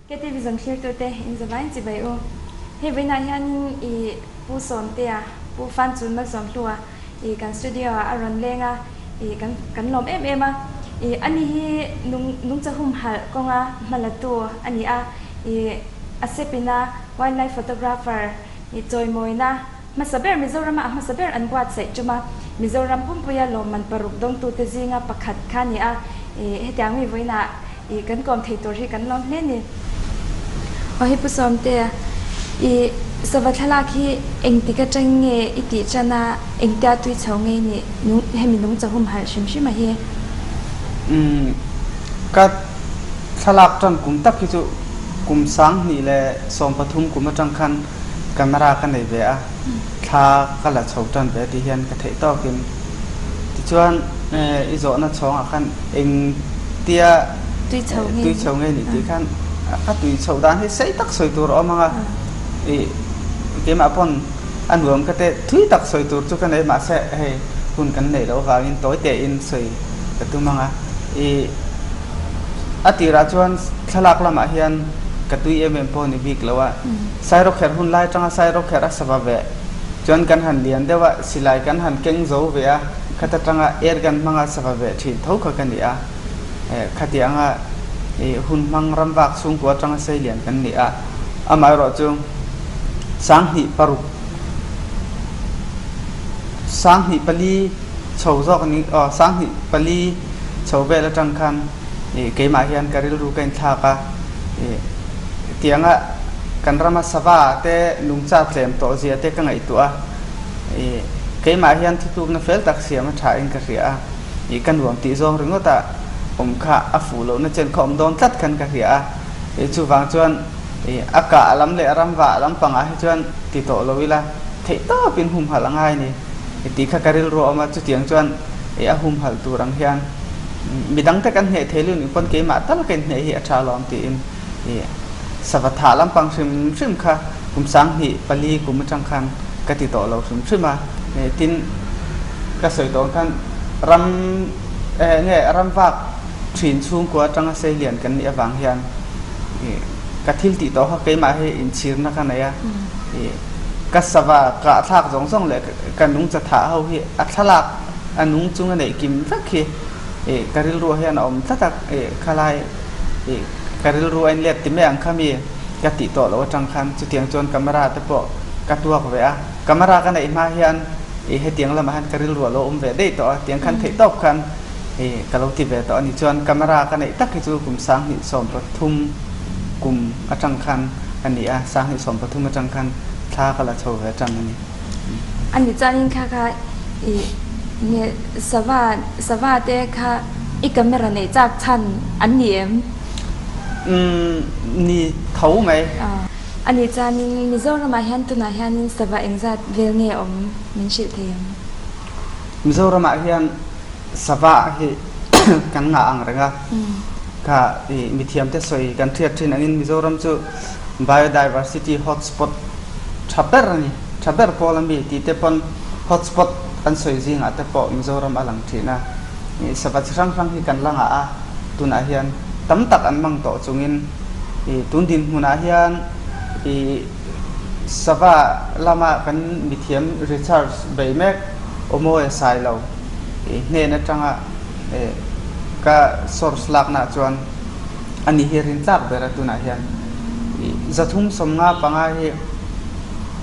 KTV zawng thlirtute in zavain chibai u. Hei vawiinah hianin i Pu Sawmtea, Pu Fanchun Malsawmhlua i kan studio ah a rawn leng a, i kan kan lawm em em a. I ani hi nung nungcha humhalh kawnga hmalatu a ni a, i a sepina wildlife photographer i chawimawina hmasa ber Mizorama a hmasa ber an buatsaih tum a, Mizoram pumpuia lawmman paruk dawngtute zinga pakhat kha a ni a, i hetiang mi vawiinah i kan kawm thei tur hi kan lawm hle ni. Aw hi Pu Sawmtea, i sava thlalak hi engtik atang nge i tih tan a, engtia tui chho nge i nih nung hemi nungcha humhalh hrim hrim a hi? Umm ka thlalak tan kum tak hi chu kum 2013 kum atang khan camera ka nei ve a, thla ka la chho tan ve tih hian ka theih tawkin. Tichuan i zawhna chhawngah khan engtia tui chho nge ni tih khan a tui chhoh dan hi sei tak sawi tur a awm ang a, ih keimah pawn a nuam ka te thui tak sawi tur chu ka nei mahse hei hun kan neih loh avangin tawi tein sawi ka tum ang a, ih a tirah chuan thlalak lamah hian ka tui em em pawh ni bik lo a, Sairawkherh hun lai atanga Sairawkherh a sava ve chuan kan han lian deuh a, silai kan han keng zo ve a, khat atanga air gun hmanga sava ve thin tho kha ka ni a. Khati anga hun hmang ram vak chhungkua atanga sei lian kan ni a, amaherawh chu 2006, 2004 chho zawk a ni, aw 2004 chho vel atang khan keimah hian ka rilru ka inthlak a. Tianga kan rama sava te nungcha tlem tawh zia te ka ngaihtuah a, ih keimah hian thutlukna fel tak siam a tha in ka hria a, ih ka nuam tih zawng ringawt a awm kha a fuh lohna chen kha awm dawn tlat khan ka hria a, ih chuvang chuan ih a kah lam leh a ram vah lampangah hi chuan ti tawh lo ila theih tawpin humhalh a ngai a ni tih kha ka rilru a awm a, chutiang chuan ih a humhalh tur ang hian Midang te kan hneh thei luih nih pawn keimah tal ka inhneh hi a tha alawm tiin i sava thah lampang hrim hrim kha kum 2004 kum atang khan ka ti tawh lo hrim hrim a. Tin, ka sawi tawh ang khan ram eh nge ram vak thin chhungkua atanga sei lian kan nih avang hian i ka thil tih tawh kha keimah hi inchhirna ka nei a. I ka sava kahthlak zawng zawng leh ka nungcha thah ho hi a thlalak A nung chung a neih kim vek hi ih ka rilru hian a awm tlat a, ih khalai ih ka rilru a inlet ti mai ang kha mi ka tih tawh loh atang khan chutiang chuan camera te pawh ka tuak ve a, camera ka neih hma hian ih hetiang lamah hian ka rilru a lo awm ve daih tawh a, tiang khan theih tawp khan ih ka lo ti ve tawh a ni. Chuan camera ka neih tak hi chu kum 2013 kum atang khan a ni a, 2013 atang khan thla ka la chho ve tan a ni. A ni chuanin kha kha i nge sava sava te kha i camera neih chak chhan an ni em? Umm ni tho mai. A ni chuanin Mizoramah hian tunah hianin sava engzat vel nge awm min hrilh thei ang? Mizoramah hian sava hi kan ngah ang reng a, kha i mithiamte sawi kan hriat thin angin Mizoram chu Biodiversity hotspot tha ber a ni. Tha ber pawl a mi tih te pawn hotspot an sawi zingah te pawh Mizoram a lang thin a. Ih sava chi hrang hrang hi kan la ngah a, tunah hian tam tak an mang tawh chungin ih tun dinhmunah hian ih sava lama kan mithiam research bei mek awmawi a sai lo. Ih hnen atanga ih ka source laknaah chuan A ni hi rin tlak ber a tunah hian 355 hi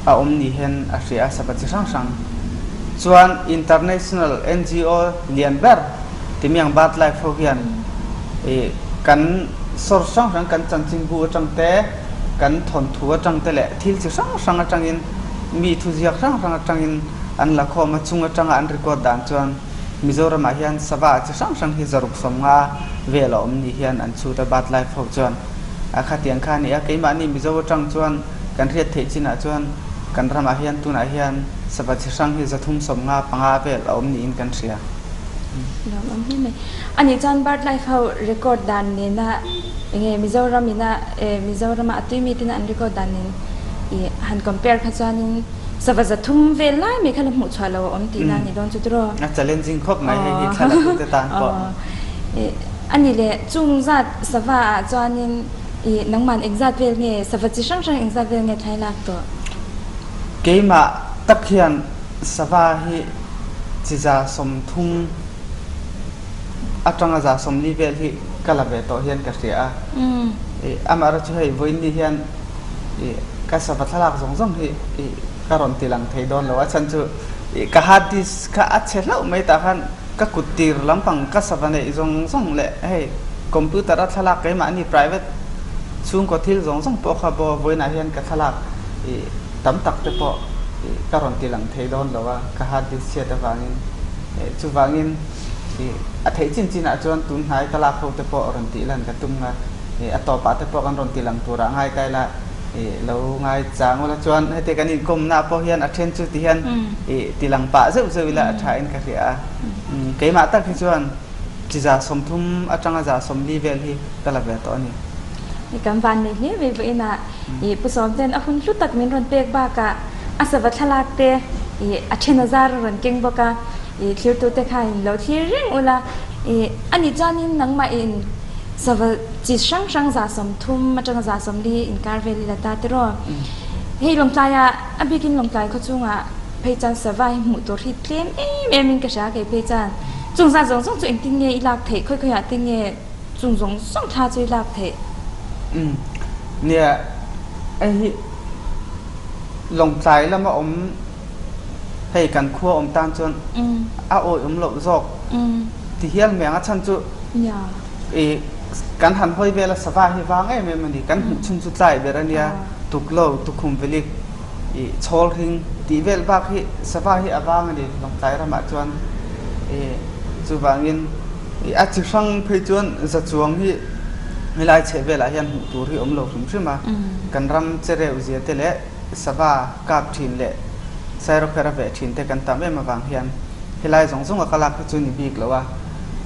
a awm ni hian a hria a sapa chi hrang hrang chuan international NGO lian ber timiang Birdlife ho hian ih kan source hrang hrang kan chanchinbu atang te kan thawnthu atang te leh thil chi hrang hrang atangin mi thuziak hrang hrang atangin an la khawm a chung atanga an record dan chuan Mizoramah hian sava chi hrang hrang hi 650 vel a awm ni hian an chhut a, Bat Life ho chuan a khatiang kha a ni a, keimahni Mizo atang chuan kan hriat theih chinah chuan kan ramah hian tunah hian sava chi hrang hi 355 vel a awm niin kan hria. Lawm awm hle mai. A nih chuan Bird Life ho record dan nena enge Mizoram ina Mizorama a tui mi tena an record dan nen i han compare kha chuanin Sava 300 vel lai mai kha la hmuh chhuah lo a awm tihna a ni dawn chu tiraw? A challenging khawp mai hei hi thlalak te tan pawh. A ni le, chung zat sava ah chuanin I nangman engzat vel nge sava chi hrang hrang engzat vel nge thlai lak tawh? Keimah tak hian sava hi chi 30 atanga 40 vel hi ka la ve tawh hian ka hria a. I amaherawhchu hei vawiin ni hian i ka sava thlalak zawng zawng hi i ka rawn ti lang thei dawn lo a chhan chu i ka hard disk kha a chhe hlauh mai tah khan Ka kut tir lampang ka sava neih zawng zawng leh hei computer a thlalak keimahni private chhungkaw thil zawng zawng pawh kha baw vawiinah hian ka thlalak ih tam tak te pawh ih ka rawn ti lang thei dawn lo a, ka hard disk chhiat avangin ih chuvangin ih a theih chin chinah chuan tun hnai ka lak ho te pawh rawn tih lan ka tum nga ih a tawpah te pawh kan rawn ti lang turah ngai kai la. Ih lo ngai chang ula chuan heti kan inkawmna pawh hian a then chu ti hian ih ti lang pah zeuh zeuh ila a tha in ka hria a. Keimah tak hi chuan chi 30 atanga 40 vel hi ka la ve tawh a ni. I kan van nei hle mai vawiinah ih Pu Sawmten a hun hlu tak min rawn pek bakah a sava thlalak te ih a then a zar a rawn keng bawk a, ih thlirtute kha in lo thlir reng ula ih anih chuanin nangmah in sava Chi hrang hrang 30 atanga 40 inkar vel i la ta tiraw. Hei Lawngtlaia a bikin Lawngtlai khaw chungah phei chuan sava hi hmuh tur hi tlem em em in ka hria kei phei chuan chung zat zawng zawng chu engtin nge i lak theih khawi khawiah te nge chung zawng zawng thla chu i lak theih. Umm nia hei hi Lawngtlai lama awm hei kan khua awm tan chuan a awih awm loh zawk ti hial mai ang a chhan chu I kan han hawi vel a sava hi vang em em a ni. Kan hmuh chhun chu tlai ber a nia. Tuklo, tukhum velik, i chhawl hring tih vel bak hi sava hi a vang a ni Lawngtlai ramah chuan. I chuvangin i a chi hrang phei chuan za chuang hi helai chheh velah hian hmuh tur hi awm lo hrim hrim a. Kan ram chereu zia te leh sava kap thin leh sairawkher a veh thin te kan tam em avang hian Helai zawng zawng a ka lak hi chu ni bik lo a,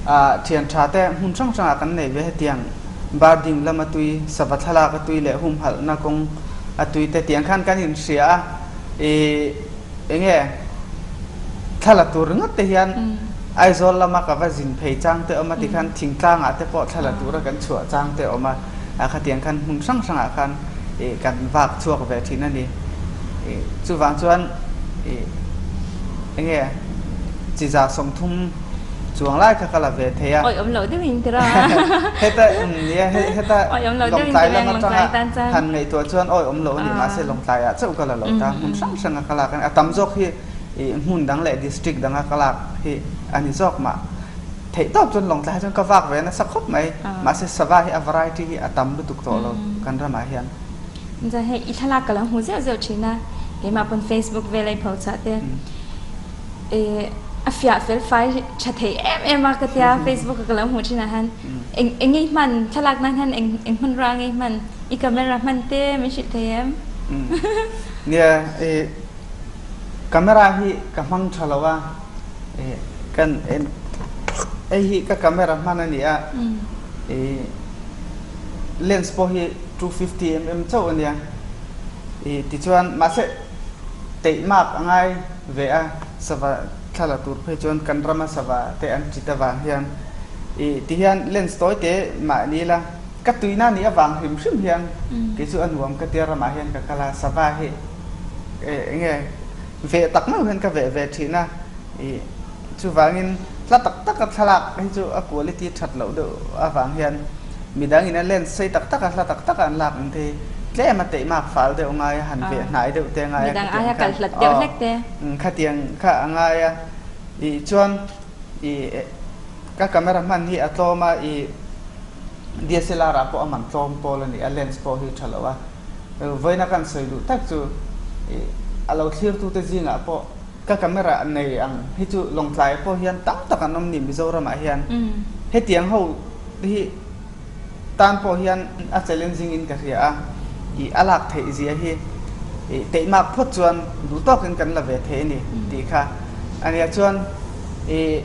ah thian tha te hmun hrang hrang ah kan nei ve hetiang birding lama tui, sava thlalak a tui leh humhalhna kawng a tui te tiang khan kan inhria a, ih enge thla la tur ringawt te hian Aizawl lama ka va zin phei chang te awm a tikhan thingtlang ah te pawh thla la tura kan chhuah chang te awm a, ah khatiang khan hmun hrang hrang ah khan ih kan vak chhuak ve thin a ni. Ih chuvang chuan ih. Enge chi 30 chuang lai kha ka la ve thei a. Awih awm loh deuh in tira. Heta nia heta Lawngtlai lam atanga han ngaihtuah chuan awih awm loh a ni mahse Lawngtlai ah chauh ka la lo ta hmun hrang hrang a ka lak a ni a tam zawk hi hmun dang leh district dang a ka lak hi a ni zawk mah theih tawp chuan Lawngtlai ah chuan ka vak ve nasa khawp mai mahse sava hi a variety hi a tam lutuk tawh lo kan ramah hian. Chuan hei i thlalak ka lo hmu zeuh zeuh thin a, keimah pawn Facebook vel a i pho chhuah te eh a fiah fel fai tha thei em em a ka tia Facebook a ka lo hmuh thin ah hian eng eng nge i hman thlalak nan hian eng eng hmanrua nge i hman i camera hman te min hrilh thei em? Nia i camera hi ka hmang tha lo a eh kan en hei hi ka camera hman a ni a eh lens pawh hi 250 mm chauh a nia. Ih tichuan mahse teih mak a ngai ve a, sava thla la tur phei chuan kan rama sava te an tit avang hian ih tihian lens tawi te mah ni ila ka tuina nih avang hrim hrim hian kei chu a nuam ka tia ramah hian ka kal a, sava hi eh enge veh tak meuh hian ka veh ve thin a ih Chuvangin hla tak taka thlalak hi chu a quality that loh deuh avang hian midang in a lens sei tak taka hla tak taka an lak ang te hi tlem a teihmak fal deuh ngai a, han veh hnai deuh te ngai a khatiang khan aw khatiang kha a ngai a ih chuan ih ka camera hman hi a tlawm a ih DSLR ah pawh a man tlawm pawl a ni a lens pawh hi tha lo a vawiina kan sawi duh tak chu ih a lo thlirtute zingah pawh Ka camera nei ang hi chu Lawngtlai pawh hian tam tak an awm ni Mizoram ah hian hetiang ho hi tan pawh hian a challenging in ka hria a ih a lak theih zia hi ih teihmak phawt chuan duh tawk in kan la ve thei a ni tih kha a nia chuan ih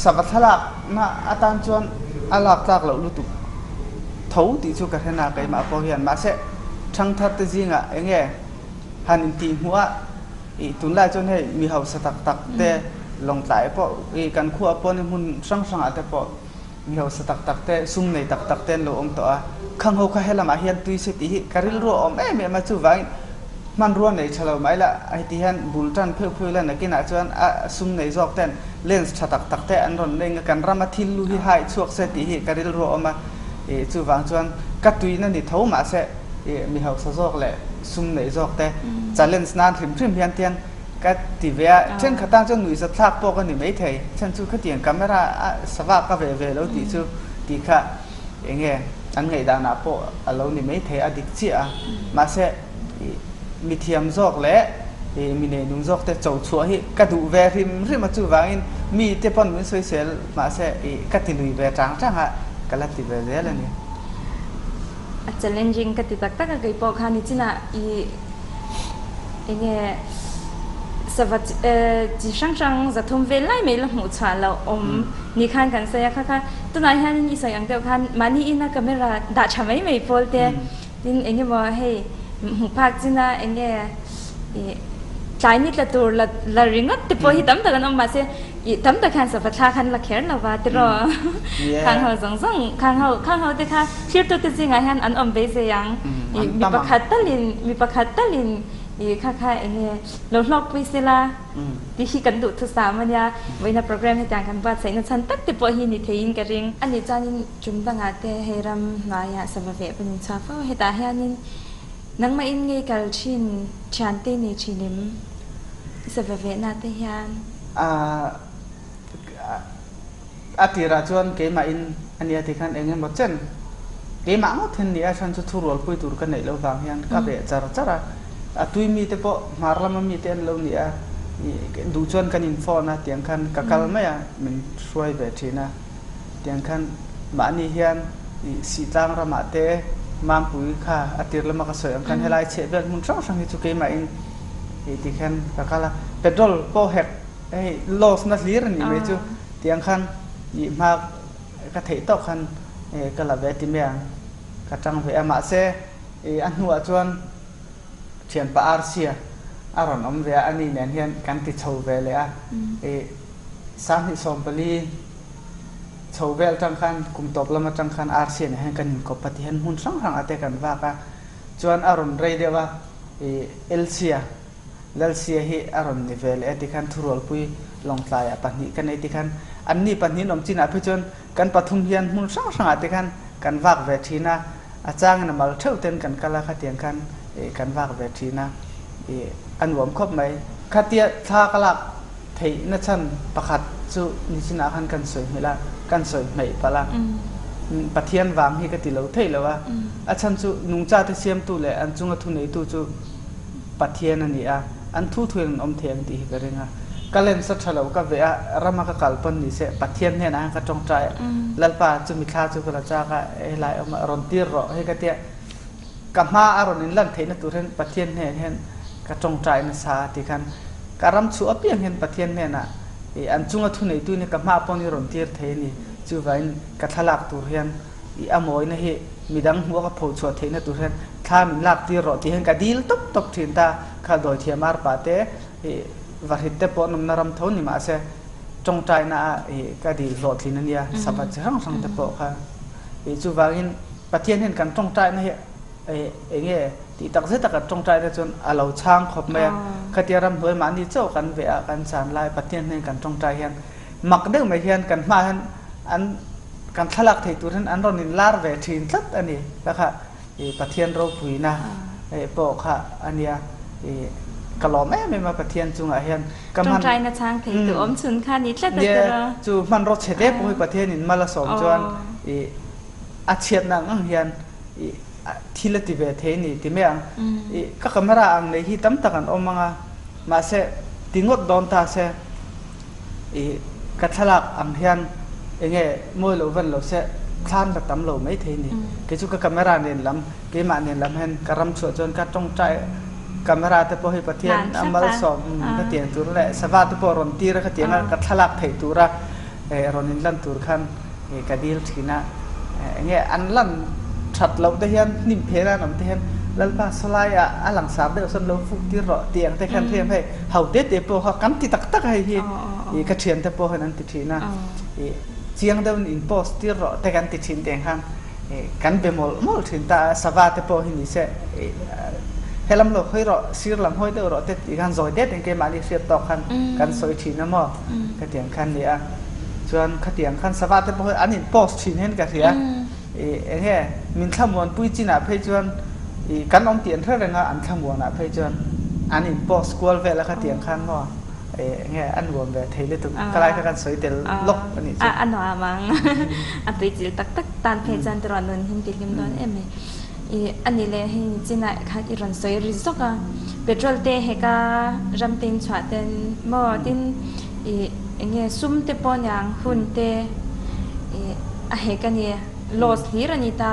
sava thlalak na atan chuan a lak tlak loh lutuk tho tih chu ka hre na keimah pawh hian mahse thangthar te zingah eng nge Han intih hmuh a, ih tunlai chuan hei mi hausa tak tak te Lawngtlai pawh ih kan khua pawh ni hmun hrang hrang ah te pawh Mi hausa tak tak te, sum nei tak tak te an lo awm tawh a, khang ho kha helamah hian tui se tih hi ka rilru a awm em em a, chuvangin hmanrua nei tha lo mai la heti hian bul tan pheuh pheuh ila nakinah chuan a sum nei zawk ten lens tha tak tak te an rawn leng a, kan rama thil lu hi hai chhuak se tih hi ka rilru a awm a, ih chuvang chuan ka tuina ni tho mahse ih mi hausa zawk leh sum nei zawk te challenge nan hrim hrim hian tiang Ka ti ve a, thenkhat tan chuan nuihzat thlak pawh ka ni maithei, chhan chu khatiang camera a sava ka ve ve lo tih chu tih kha eng nge an ngaihdanah pawh a lo ni maithei a dik chiah a, mahse mi thiam zawk leh mi neinung zawk te cho chhuah hi ka duh ve hrim hrim a chuvangin mi te pawn min sawisel mahse ka ti lui ve chang chang a ka la ti ve zel a ni. A challenging ka ti tak tak a kei pawh kha nichinah i Enge sava chi hrang hrang 300 vel lai mai la hmuh chhuah loh awm ni khan kan sawi a kha kha tunah hianin i sawi ang deuh khan mahni ina camera dah tha mai mai pawl te tin eng emaw hei hmuh phak china enge ih tlai ni tla tur la la ringawt te pawh hi tam tak an awm mahse ih tam tak hian sava thla khan la kher lo va tiraw khang ho zawng zawng khang ho khang ho te kha Thirtute zingah hian an awm beisei ang. Ih, mi pakhat talin, mi pakhat talin ih kha kha eng nge lo hlawkpui sela tih hi kan duhthusam a nia. Vawiina program hetiang kan buatsaihna chhan tak te pawh hi ni theiin ka ring. A nih chuanin tum dangah te hei ram hnuaiah sava veh pawn in chhuak fo. Hetah hianin nangmahin ngei kal thin thiante nei thin em sava vehna te hian? A tirah chuan keimahin a nia ti khan eng emaw chen keimah ngawt hian nia chhan chu thurualpui tur ka neih loh vang hian ka veh char char a, a tui mite pawh hmar lama mite an lo ni a, duh chuan kan in phone a tiang khan ka kal mai a min hruai ve thin a, tiang khan mahni hian Sihtlang ramah te Mampui kha a tir lama ka sawi ang khan helai chhehvel hmun hrang hrang hi chu keimahin ti khan ka kal a, petrol pawh hek Hei loss na hlir a nih mai chu tiang khan ih hma ka theih tawk khan ka la ve ti mai ang ka tang ve a mahse ih a hnuah chuan thianpa Arsia a rawn awm ve a ani nen hian kan ti chho ve leh a ih 2014 chho vel atang khan kum tawp lam atang khan Arsia nen hian kan inkawp a ti hian hmun hrang hrang ah te kan vak a chuan a rawn rei deuh a ih Elsia Lalsia hi a rawn ni ve leh a tikhan thurualpui Lawngtlaiah pahnih ka nei tikhan anni pahnihin awm chinah phei chuan kan pathum hian hmun hrang hrangah te khan kan vak ve thin a, a changin a mal theuh ten kan kal a khatiang khan ih kan vak ve thin a ih a nuam khawp mai. Khatia thla ka lak theihna chhan pakhat chu nichinah khan kan sawi hmelh a, kan sawi hmeih palh a, Pathian vang hi ka ti lo theih lo a, a chhan chu nungchate siamtu leh an chunga thuneitu chu Pathian a ni a, an thu thuin an awm thei ang tih hi ka ring a. Ka lens a tha lo ka veh a, rama ka kal pawn ni se Pathian hnenah hian ka tawngtai a, Lalpa chumi thla chu ka la chak a, helai awm a rawn tir rawh hei ka tia ka hma a rawn inlan theihna tur hian Pathian hnenah hian ka tawngtai nasa a ti khan ka ram chhuah apiang hian Pathian hnenah ih an chunga thuneitu in ka hma pawn i rawn tir thei a ni, chuvangin ka thlalak tur hian ih a mawina hi midang hmuh a ka phochhuah theihna tur hian Thla min lak tir rawh tih hian ka dil tawp tawp thin ta. Kha dawithiam arpa te ih vahrit te pawh an awmna ram tho ni mahse tawngtaina ah ih ka dil hlawhtlin a nia sava chi hrang hrang te pawh kha ih chuvangin Pathian hian kan tawngtaina hi ih eng nge tih tak zet a kan tawngtaina chuan a lo chhang khawp mai a. Khatia ramhnuai mahni chauh kan veh a kan chan lai Pathian hnen kan tawngtai hian mak deuh mai hian kan hmaah hian an kan thlalak thei tur hian an rawn inlar ve thin tlat a ni. Ka kha I Pathian ropuina pawh kha a nia. I ka lawm em em a Pathian chungah hian ka hman Tawngtaina chhang thei tu awm chhun kha ni tlat a tiraw. Chu hmanraw chhe te pawh hi Pathianin mal a sawm chuan i a chhiatna ang ang hian i thil a ti ve thei a ni ti mai ang. I ka camera ang nei hi tam tak an awm ang a, mahse ti ngawt dawn ta se. I ka thlalak ang hian enge mawi loh van lo se thlan la tam lo mai thei ni. Kei chu ka camera nen lam keimah nen lam hian ka ram chhuah chuan ka tawngtai camera te pawh hi Pathian a malsawm ka tiang tur leh sava te pawh rawn tir a ka tiang a ka thlalak theih tura rawn inlan tur khan ka dil thin a. Enge an lan that loh te hian hnim phen a an awm te hian Lalpa sawlai ah a langsar deuh sawn lo fuk tir rawh tih ang te khan hriam hei ho te te pawh kha kan ti tak tak a hei hi ih ka thian te pawh hian an ti thin a ih. Chiang deuhin in post tir rawh te kan ti thin teng khan kan be mawlh mawlh thin ta a, sava te pawh hi ni se helam lo hawi rawh, sir lam hawi deuh rawh te tih khan zawi det in keimahni hriat tawk khan kan sawi thin a maw khatiang khan ni a. Chuan khatiang khan sava te pawh hi an in post thin hian ka hria eng nge min thlamuanpui chinah phei chuan kan awm tih an hre reng a, an thlamuanah phei chuan an in post kual vel a khatiang khan maw. Nge a nuam ve thei lutuk ka lai kha kan sawi tel lawk a nih chu. A nuam ang. A tuichilh tak tak tan phei chuan tiraw nun him ti hlim dawn em mai. I a ni leh hei chinah khan i rawn sawi ri zawk a, petrol te heka ram te in chhuah ten maw tin i eng nge sum te pawh niang hun te i a hek a ni loss hlir a ni ta.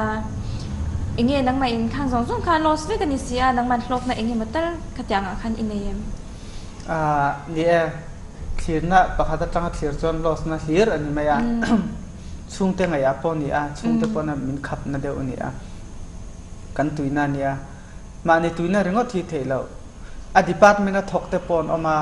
Eng nge nangmah in khang zawng zawng kha loss vek a ni si a, nangmah hlawkna eng emaw tal khatiang ah khan i nei em? Ni e, thlirna pakhat atanga thlir chuan loss na hlir a ni mai a, chhungte ngaihah pawh a ni a, chhungte pawhna min khapna deuh a ni a, kan tuina a nia. Mahni tuina ringawt hi theih loh. A department a thawk te pawh an awm a,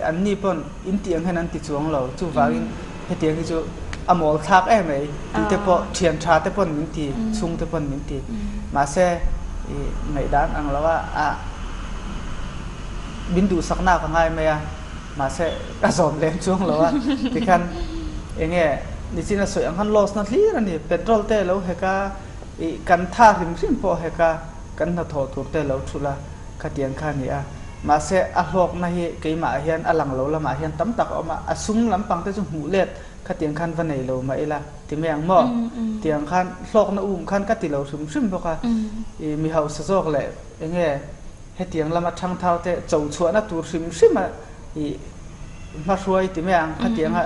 anni pawn in tih ang hian an ti chuang lo, chuvangin hetiang hi chu a mawl thlak em mai tih te pawh thian tha te pawn min ti, chhungte pawn min ti. Mahse, ngaihdan ang lo a, a. Min duhsakna ka ngai mai a, mahse ka zawm lem chuang lo a, tikhan eng nge nichin a sawi ang khan loss na hlir a ni, petrol te lo hek a, ih kan tha hrim hrim pawh hek a, kan hnathawh tur te lo thulh a, khatiang kha a ni a, mahse a hlawkna hi keimah ah hian a lang lo lamah hian tam tak a awm a, a sum lampang te chu hmuh let khatiang khan va nei lo mah ila ti mai ang maw? Tiang khan hlawkna um khan ka ti lo hrim hrim bawk a, ih mi hausa zawk leh eng nge Hetiang lama thangthar te cho chhuahna tur hrim hrim a i hmahruai ti mai ang khatianga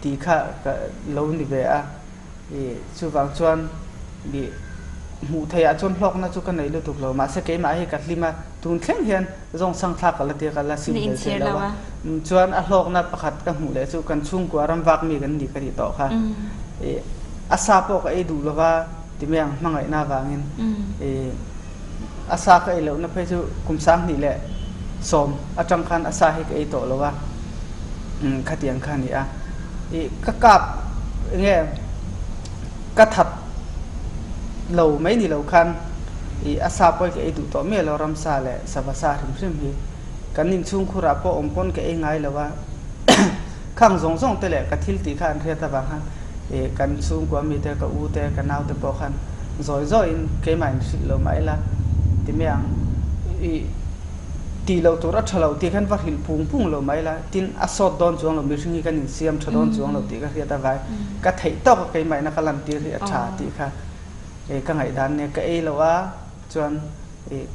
tih kha ka lo ni ve a, i chuvang chuan i hmuh theih ah chuan hlawkna chu ka nei lutuk lo mahse keimah hi ka hlim a, tun thleng hian zawngsang thlak ka la tia ka la sim hlei thei lo a, chuan a hlawkna pakhat ka hmuh leh chu kan chhungkua ram vak mi kan ni ka tih tawh kha i a sa pawh ka ei duh lova ti mai ang hmangaihna avangin i. A sa ka ei lohna phei chu kum 2010 atang khan a sa hi ka ei tawh lo a, khatiang kha a ni a. Ih ka kap enge ka that lo mai ni lo khan ih a sa pawh hi ka ei duh tawh miah lo ramsa leh sava sa hrim hrim hi. Kan inchhungkhurah pawh awm pawn ka ei ngai lo a. Khang zawng zawng te leh ka thil tih kha an hriat avang khan ih kan chhungkua mi te, ka u te, ka nau te pawh khan zawi zawiin keimah in hrilh lo mah ila ti mai ang. Ih tih loh tur a tha lo tih khan va hrilh pung pung lo mah ila tin a sawt dawn chuang lo mihring hi kan insiam tha dawn chuang lo tih ka hriat avai ka theih tawk a keimah ina ka lantir hi a tha tih kha ih ka ngaihdan nia ka ei lo a chuan ih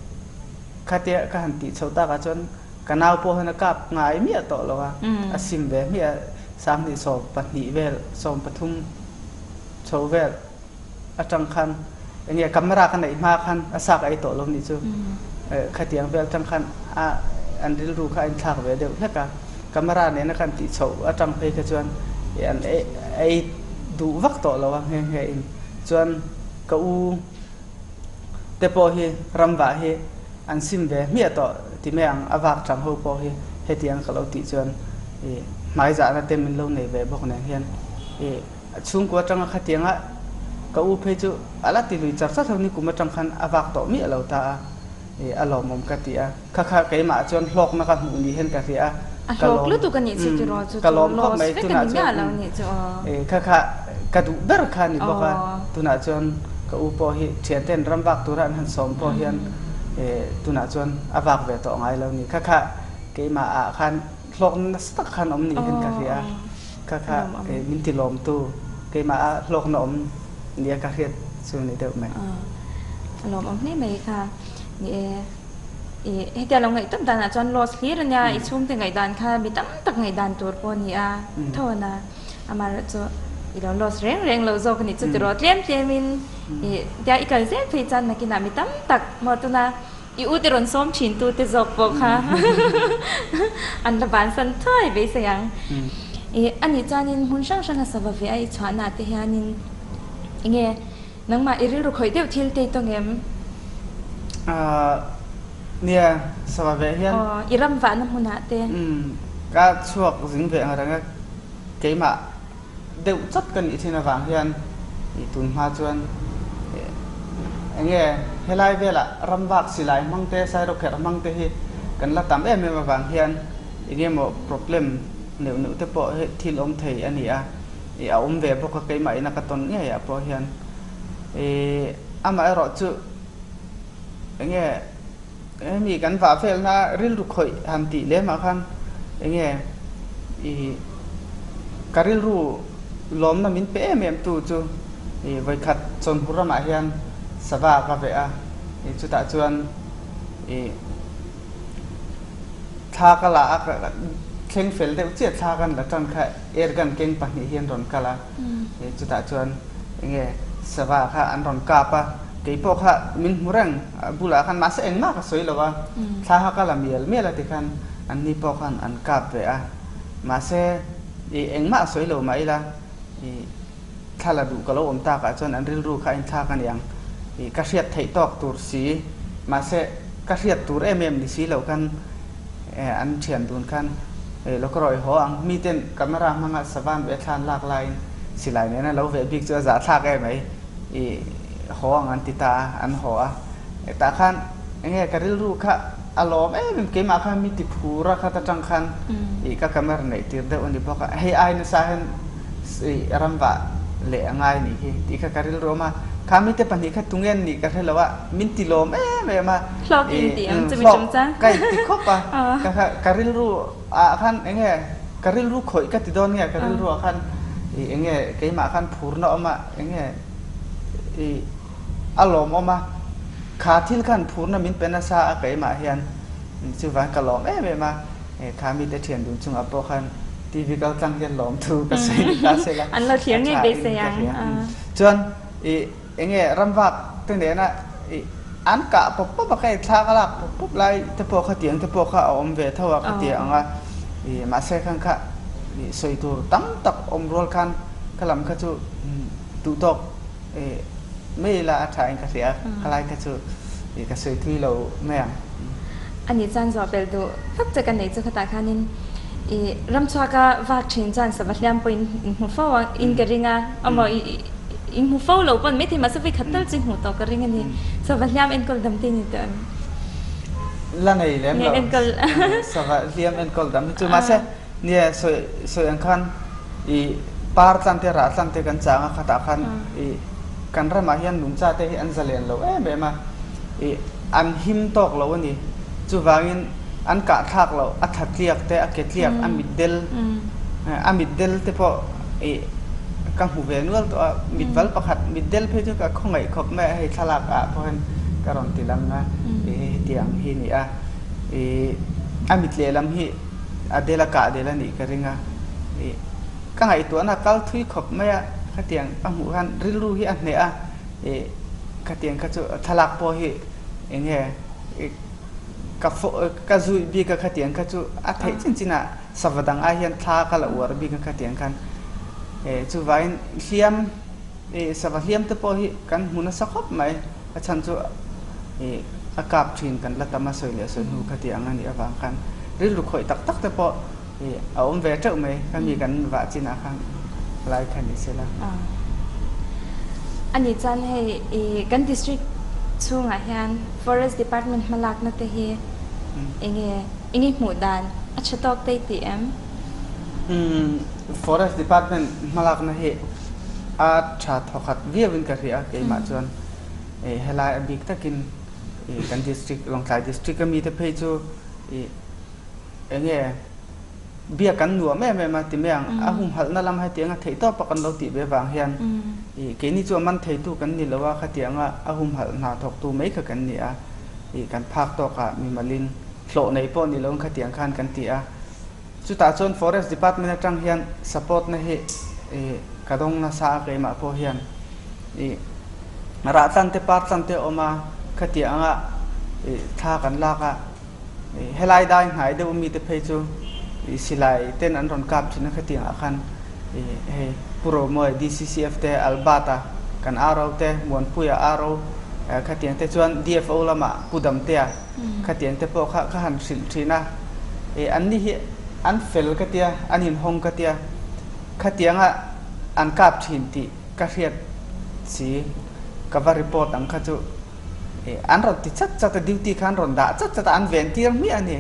khatia ka han tih chho takah chuan Ka nau pawh hian a kap ngai miah tawh lo a, a sim ve hmiah a, 2012 vel, 13 chho vel atang khan eng nge camera ka neih hma khan a sak a ei tawh lo nih chu. Khatiang vel atang khan a an rilru kha a inthlak ve deuh hlek a, camera nena kan tih chhoh atang phei kha chuan an ei duh vak tawh lo a nghe nghe in. Chuan ka u te pawh hi ramvah hi an sim ve hmiah tawh ti mai ang, a vak chang ho pawh hi hetiang ka lo tih chuan ih hmaizahna te min lo nei ve bawk nen hian ih chhungkua atanga khatianga ka u phei chu a la ti lui char char ho ni kum atang khan a vak tawh miah lo ta a ih a lawmawm ka ti a, kha kha keimah chuan hlawkna ka hmuh ni hian ka hria a, A hlawk lutuk a nih chu tiraw chu ka lawm khawp mai tunah chuan ih kha kha ka duh ber kha a ni bawk a, tunah chuan ka u pawh hi thianten ram vak tura an han sawm pawh hian ih tunah chuan a vak ve tawh ngai lo ni kha kha keimah ah khan hlawk nasa tak khan awm ni hian ka hria a, kha kha min ti lawmtu keimah ah hlawkna awm nia ka hriat chu ni deuh mai. A lawmawm hle mai kha ni e. I hetia lo ngaih tawp danah chuan loss hlir a nia, i chhungte ngaihdan kha mi tam tak ngaihdan tur pawh a ni a, tho a na. Amaherawhchu i lo loss reng reng lo zawk a nih chu tiraw tlem tlemin i tia i kal zel phei chuan nakinah mi tam tak maw tuna i u te rawn sawm thin tu te zawk pawh kha an la bansan thuai beisei ang. I a nih chuanin hmun hrang hranga sava ve a i chhuahnaah te hianin enge Nangmah i rilru khawih deuh thil te i tawng em? Ahh nia, sava ve hian. Aw, i ram vahna hmunah te. Umm, ka chhuak zing ve ang reng a, keimah deuh chawt ka nih thin avang hian ih tun hma chuan ih eng nge helai velah ramvak silai hmang te sairawkherh hmang te hi kan la tam em em avang hian eng emaw problem neuh neuh te pawh hi thil awm thei a ni a, ih a awm ve bawk a keimah ina ka tawn ngei ah pawh hian ih amaherawh chu eng nge. Hemi kan vah felna rilru khawih han tih lemah khan enge i ka rilru lawmna min pe em em tu chu i vawikhat chawnhur ramah hian sava ka veh a, i chutah chuan i thla ka la a, thleng fel deuh chiah thla kan la tan kha airgun keng pahnih hi an rawn kal a, i chutah chuan enge sava kha an rawn kap a. Kei pawh kha min hmu reng a bulah khan mahse engmah ka sawi lo a, thla kha ka la mial mial a tikhan an ni pawh khan an kap ve a, mahse i engmah a sawi lo mah ila i thla la duh ka lo awm takah chuan an rilru kha a inthlak a niang i ka hriat theih tawk tur si mahse ka hriat tur em em ni si lo khan an thian dun khan lo ka rawi haw ang miten camera hmanga savan ve thla an lak laiin silai nena lo veh bik chu a zahthlak em mai. I haw ang an ti ta a, an haw a. Tah khan enge ka rilru kha a lawm em em, keimah khan mi ti phur a khat atang khan i ka camera neih tir deuh a ni bawk a, hei ai nasa hian i ramvah leh a ngai nih hi tih kha ka rilru awm a. Kha mite pahnih kha tunge an nih ka hre lo a, min ti lawm em em a, Hlawk in ti ang chumi hlawk ka in ti khawp a, ka rilru ah khan enge ka rilru khawih ka ti dawn nge ka rilru ah khan i enge keimah khan phurna awm a, Enge i a lawmawm a, kha thil khan phurna min pe nasa a keimah hian chuvang ka lawm em em a, kha mite thian dun chungah pawh khan TV kal tlang hian lawm thu ka sawi ni ta se la a tha in ka hria. Chuan i enge ramvak te nena i an kah pawp pawp a ka inthlak a lak pawp pawp lai te pawh kha tiang te pawh kha a awm ve tho a ka ti ang a, i mahse khan kha i sawi tur tam tak awm rual khan Ka lam kha chu duhtawk mai ila a tha in ka hria, khalai kha chu ka sawi thui lo mai ang. A nih chuan zawh belh duh vak che ka neih chu khatah khanin i ramchhuaka vak thin chuan sava hliam pawh in hmu fo a in ka ring a, amaw in hmu fo lo pawn maithei mahse vawi khat tal chu i hmuh tawh ka ring a ni. Sava hliam enkawl dam te ni tawh em? La nei lem lo, sava hliam enkawl dam hi chu mahse Nia, sawi sawi ang khan i par tlan te rah tlan te kan chang a khatah khan i kan ramah hian nungcha te hi an zalen lo em em a, i an him tawk lo a ni. Chuvangin an kah thlak loh a thla tliak te, a ke tliak, a mit del, a mit del te pawh i ka hmu ve nual tawh a, mit val pakhat mit del phei chu ka khawngaih khawp mai a, hei thlalak ah pawh hian ka rawn ti lang a, i hetiang hi a ni a, i a mit lehlam hi. A del a kah del a nih ka ring a, ih ka ngaihtuahna a kal thui khawp mai a, khatiang a hmuh khan rilru hi a hneh a, ih khatiang kha chu thlalak pawh hi eng nge ih ka ka zui bik a khatiang kha chu a theih chin chin a sava dang ai hian thla ka la uar bik a khatiang khan eh chuvangin hliam ih sava hliam te pawh hi kan hmu nasa khawp mai. A chhan chu ih a kap thin kan la tam a sawi leh sawi hnu kha tih ang a nih avang khan rilru khawih tak tak te pawh ih a awm ve teuh mai kha mi kan vah chinah khan lai kha ni se la. A nih chuan hei ih kan district chhungah hian forest department hmalakna te hi enge enge hmuh dan a tha tawk te i ti em? Umm forest department hmalakna hi a tha thawkhat viauin ka hria keimah chuan. Ih helai a bik takin ih kan district Lawngtlai district a mite phei chu ih eng nge biak kan nuam em em a ti mai ang a humhalhna lam hetianga theih tawp a kan lo tih ve vang hian ih keini chu a man theitu kan ni lo a khatianga a humhalh hna thawktu mai kha kan ni a ih kan phak tawkah mimalin hlawh nei pawh ni loin khatiang khan kan ti a. Chutah chuan Forest Department atang hian support na hi ih ka dawng nasa a keimah pawh hian ih rah tlan te par tlan te a awm a khatiang anga ih thla kan lak a ih helai dai hnai deuh mi te phei chu ih silai ten an rawn kap thin a khatiang ah khan ih hei Pu Romawi DCCF te Albert a kan RO te Muanpuia RO khatiang te chuan DFO lamah Pu Damtea Khatiang te pawh kha ka han hrilh thin a, e an ni hi an fel ka tia, an inhawng ka tia. Khatianga an kap thin tih ka hriat si ka va report ang kha chu an rawn ti chat chat a duty kha an rawn dah chat chat a an ven tir hmiah a ni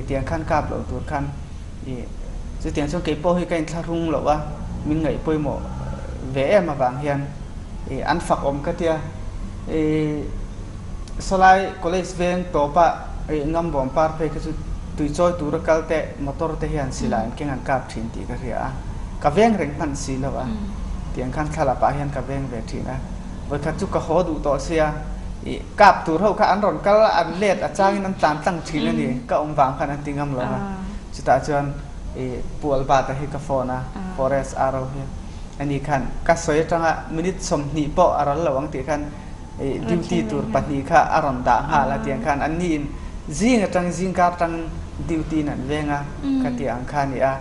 tiang khan kap loh tur khan chutiang chuan kei pawh hi ka inthlahrung loh a min ngaih pawimawh ve em avang hian an fak awm ka tia sawlai college veng tawpa ngambawm par phei kha chu tuichawi tura kal te motor te hian silai an keng an kap thin tih ka hria a ka veng reng hman si lo a tiang khan thlalak ah hian ka veng ve thin a vawikhat chu ka haw duh tawh sia ih kap tur ho kha an rawn kal a an let a changin an tlan tlang thin a ni ka awm vang khan an ti ngam lo a chutah chuan ih Pu Albert-a hi ka phone a forest RO hi ani khan ka sawi atanga minute 20 pawh a ral lo ang tih khan ih duty tur pahnih kha a rawn dah nghal a tiang khan an niin zing atang zingkar atang duty in an veng a ka tih ang kha a ni a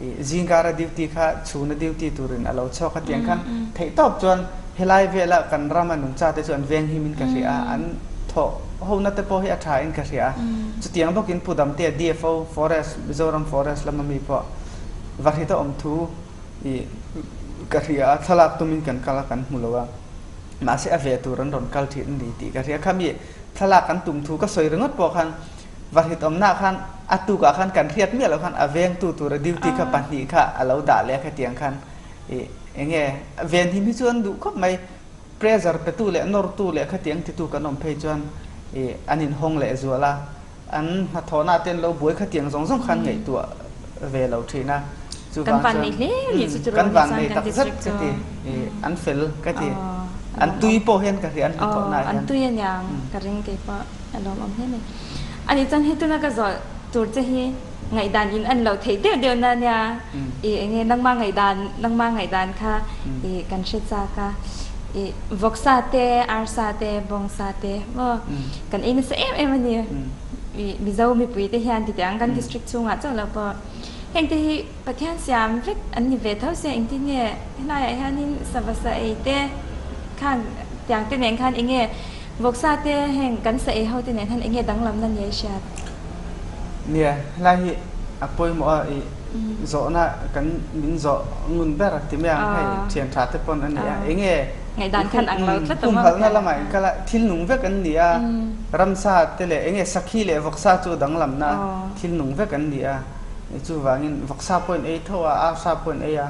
ih zingkara duty kha chhuna duty turin a lo chhuak a tiang khan theihtawp chuan helai vela kan rama nungcha te chu an veng him in ka hria a an thawh hona te pawh hi a tha in ka hria a chutiang bawkin Pu Damtea DFO Forest Mizoram Forest lama mi pawh Vahrita awm thu ih ka hria a thlalak tumin kan kal a kan hmu lo a. Mahse a ve tur an rawn kal thin a ni tih ka hria. Khami thlalak kan tum thu ka sawi ringawt pawh khan Vahrit awmnaah khan a tukah khan kan hriat miah loh khan a vengtu tura duty kha pahnih kha a lo dah leh a khatiang khan ih eng nge venhim hi chu an duh khawp mai. Pressure petu leh nawrtu leh khatiang titu kan awm phei chuan ih an inhawng leh zual a. An hnathawhna te an lo buai khatiang zawng zawng khan ngaihtuah ve lo thin a, chuvang chuan kan vannei tak zet ka ti, an fel ka ti, an tui pawh hian ka hria an hnathawhna ah hian. An tui aniang ka ring kei pawh a lawmawm hle mai. Ani chuan hei tuna ka zawh tur che hi ngaihdan in an lo theih deuh deuh na ania i enge nangma ngaihdan nangma ngaihdan kha i kan hre chak a i vawksa te arsa te bawngsa te maw Kan ei nasa em em a ni. Mizo mipui te hian titiang kan district chhungah chauh lo pawh heng te hi Pathian siam vek an ni ve tho sia engtin nge helaiah hianin sava sa ei te khan tiang te nen khan enge vawksa te heng kan sa ei ho te nen khan enge danglamna ni a i hriat? Nia, helai hi a pawimawh a i zawhna kan min zawh ngun ber ti mai ang hei thian tha te pawn a ni a enge Ngaihdan khan ang lo tlat awm a. Humhalhna lamah in kal a, thil nung vek an ni a, ramsa te leh enge sakhi leh vawksa chu danglamna thil nung vek an ni a, chuvangin vawksa pawh in ei tho a, arsa pawh in ei a,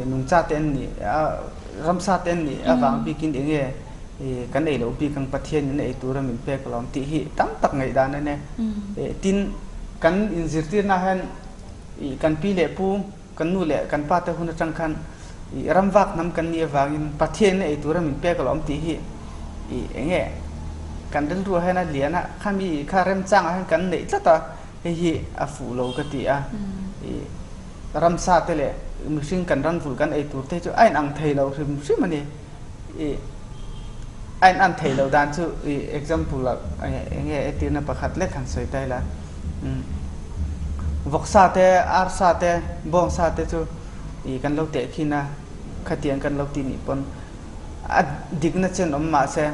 nungcha te an ni a, ramsa te an nih avang bikin enge kan ei loh bik ang Pathian in a ei tura min pek alawm tih hi tam tak ngaihdan a ni. Tin, kan inzirtirna hian kan pi leh pu, Kan nu leh kan pa te hun atang khan i ramvak hnam kan nih avangin Pathian in a ei tura min pek alawm tih hi i enge kan rilru ah hian a lian a, khami kha remchang ah hian kan neih tlat a, hei hi a fuh lo ka ti a, i ramsa te leh mihring kan ranvulh kan ei tur te hi chu a inang thei lo hrim hrim a ni. I a in an theih loh dan chu i example ah enge entirna pakhat lek han sawi ta ila umm vawksa te arsa te bawngsa te chu i kan lo teh khin a khatiang kan lo tih nih pawn a dikna chen awm mahse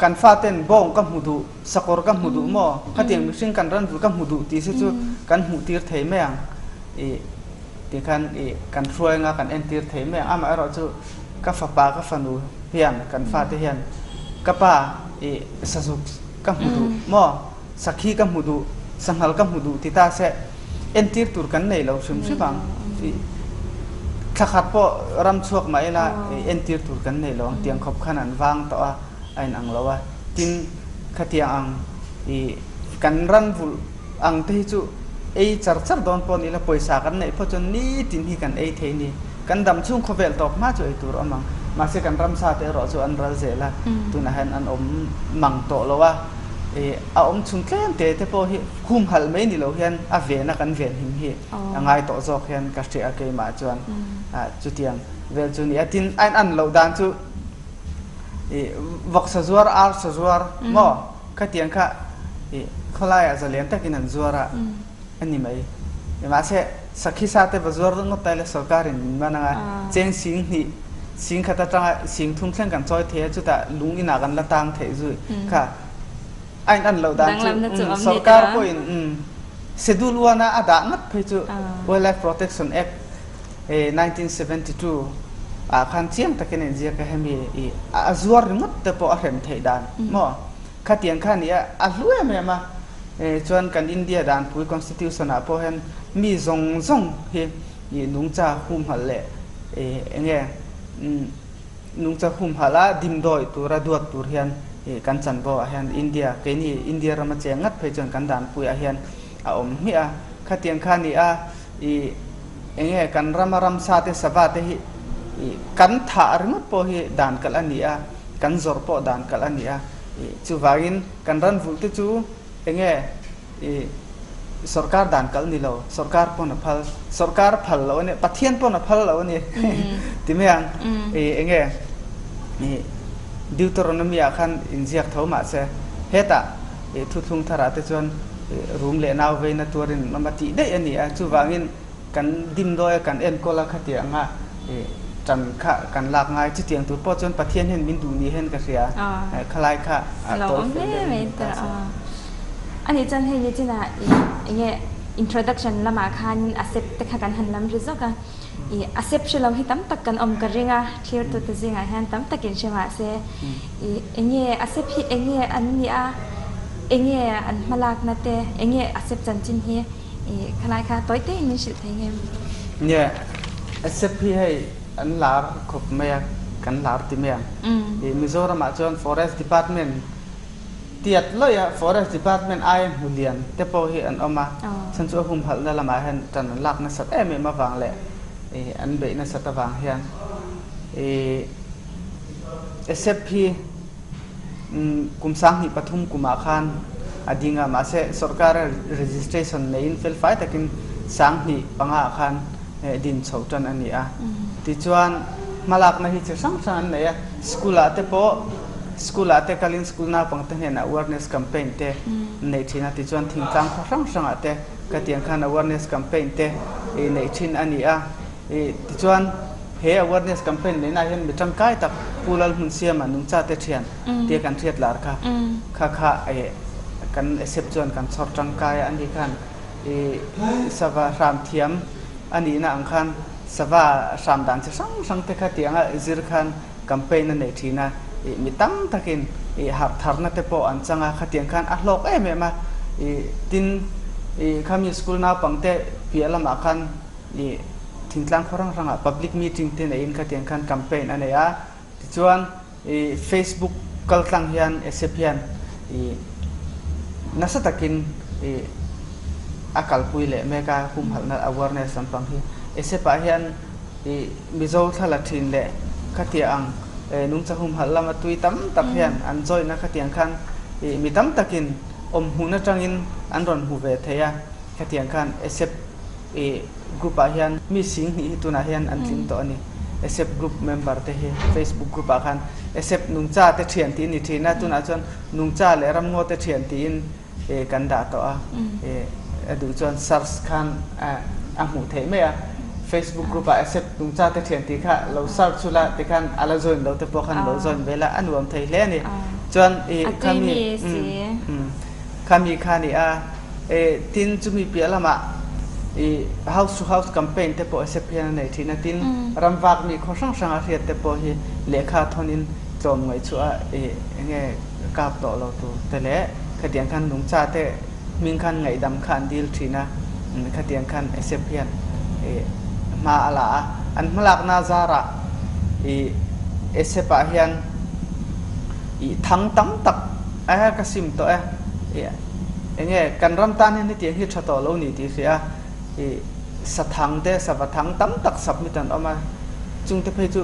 kan faten bawng ka hmu duh sakawr ka hmu duh maw khatiang mihring kan ran vul ka hmu duh tih si chu kan hmuh tir thei mai ang i. Tikhan i kan hruai anga kan entir thei mai ang. Amaherawh chu ka fapa ka fanu hian kan fate hian ka pa i sazuk ka hmu duh maw, sakhi ka hmu duh, sanghal ka hmu duh ti ta se entir tur kan nei lo hrim hrim ang. I thla khat pawh ram chhuak mah ila i entir tur kan nei lo ang tiang khawp khan an vang tawh a, a inang lo a. Tin, khatiang ang i kan ran vulh ang te hi chu ei char char dawn pawh ni ila pawisa kan neih phawt chuan nitin hi kan ei thei ni. Kan dam chhung khawvel tawp hma chu ei tur a awm ang. Mahse kan ramsa te erawh chu an ral zel a, tunah hian an awm mang tawh lo a. Ih a awm chhung tlem te te pawh hi humhalh mai ni lo hian a vena kan ven him hi a ngai tawh zawk hian ka hria a keimah chuan ah chutiang vel chu ni a. Tin a in an loh dan chu ih vawksa zuar arsa zuar maw? Khatiang kha i khawlaiah zalian takin an zuar a a ni mai. Mahse, sakhi sa te va zuar ringawt ta ila sorkarin min man anga cheng sing hnih, sing khat atanga sing thum thleng kan chawi thei a, chutah lung inah kan la tang theih zui kha a in an loh dan chu sorkar pawhin schedule one a a dah ngat phei chu Wildlife Protection Act. 1972 ah khan chiang takin a inziak a hemi i a zuar ringawt te pawh a hrem theih dan maw khatiang kha a ni a, a hlu em em a chuan kan India danpui constitution ah pawh hian mi zawng zawng hi i nungcha humhalh leh enge Nungcha humhalh a dimdawi tura duat tur hian kan chanvo ah hian India, keini India rama cheng ngat phei chuan kan danpui ah hian a awm hmiah a. Khatiang kha ni a, ih enge kan rama ramsa te sava te hi ih kan thah ringawt pawh hi dan kalh a ni a, kan zawrh pawh dan kalh a ni a. Ih chuvangin kan ran vulh te chu enge I sorkar dan kal ni lo, sorkar pawn a phal, sorkar phal lo a ni, Pathian pawn a phal lo a ni ti mai ang. I enge i Deuteronomy ah khan inziak tho mah se hetah i thuthlung tharah te chuan rum leh nau veina tuarin an awm a tih daih a ni a, chuvangin Kan dimdawi a kan enkawl a khatiang anga tan kha kan lak ngai. Chutiang tur pawh chuan Pathian hian min duh ni hian ka hria. Khalai kha a tawi fel deuh in ta se. A nih chuan hei nichinah enge introduction lamah khan a sep te kha kan han lam ri zawk a. I a sep hre lo hi tam tak kan awm ka ring a, thirtute zingah hian tam takin hre mah se. I enge a sep hi enge an nih a, enge an hmalakna te, enge a sep chanchin hi. I khalai kha tawi tein min hrilh thei ngem? Nia, SAP hi hei an lar khawp mai a, kan lar ti mai ang. I Mizoram ah chuan Forest Department tiat lawih a, Forest Department aia hmu lian te pawh hi an awm a, chhan chu a humhalhna lamah hian tan an lak nasat em em avang leh i an beih nasat avang hian i SAP hi Kum 2003 kumah khan a ding a, mahse sorkara registration neiin felfai takin 2005 ah khan din chho tan a ni a. Tichuan hmalakna hi chi hrang hrang an nei a, school ah te pawh school ah te kalin school naupangte hnenah awareness campaign te an nei thin a, tichuan thingtlang khaw hrang hrangah te khatiang khan awareness campaign te neih thin a ni a. Tichuan he awareness campaign neihna hian mi tangkai tak Pu Lalhmunsiama nungchate thian tia kan hriat lar kha kha kha kan accept chuan kan chhawr tangkai a ni khan sava hram thiam a nihna ang khan sava hram dan chi hrang hrang te kha tianga zir khan campaign a nei thin a, mi tam takin harh tharna te pawh an chang a, khatiang khan a hlawk em em a, tin khami school naupangte piah lamah khan I thingtlang khaw hrang hrangah public meeting te neiin khatiang khan campaign a nei a, tichuan i Facebook kal tlang hian ASEP hian i nasa takin i a kalpui leh mek a, humhalhna awareness lampang hi. ASEP ah hian i Mizo thla la thin leh khatia ang nungcha humhalh lama tui tam tak hian an join a khatiang khan i mi tam takin awm hmun atangin an rawn hmu ve thei a, khatiang khan ASEP I group ah hian mi 2000 hi tunah hian an tling tawh a ni. ASEP group member te hi Facebook group ah khan ASEP nungcha te thian tiin ni thin a, tunah chuan nungcha leh ramngaw te thian tiin kan dah tawh a. A duh chuan search khan a hmuh theih mai a. Facebook group ah ASEP nungcha te thian tih kha lo search ula tikhan a la join lo te pawh khan lo join ve la, a nuam thei hle a ni. Chuan i khami khami kha a ni a. E tin chumi piah lamah i house to house campaign te pawh SAP hian a nei thin a, tin ramvak mi khaw hrang hrang a hriat te pawh hi lehkha thawnin tlawm ngaih chu a i enge kap tawh lo tur te leh khatiang khan nungcha te hming khan ngaihdam kha an dil thin a, khatiang khan SAP hian i hma a la a, an hmalakna zarah i SAP ah hian i thang tam tak e ka sim tawh e. Enge kan ram tan hian hetiang hi tha tawh lo ni tih hria a, ih sathang te sava thang tam tak submit an awm a, chungte phei chu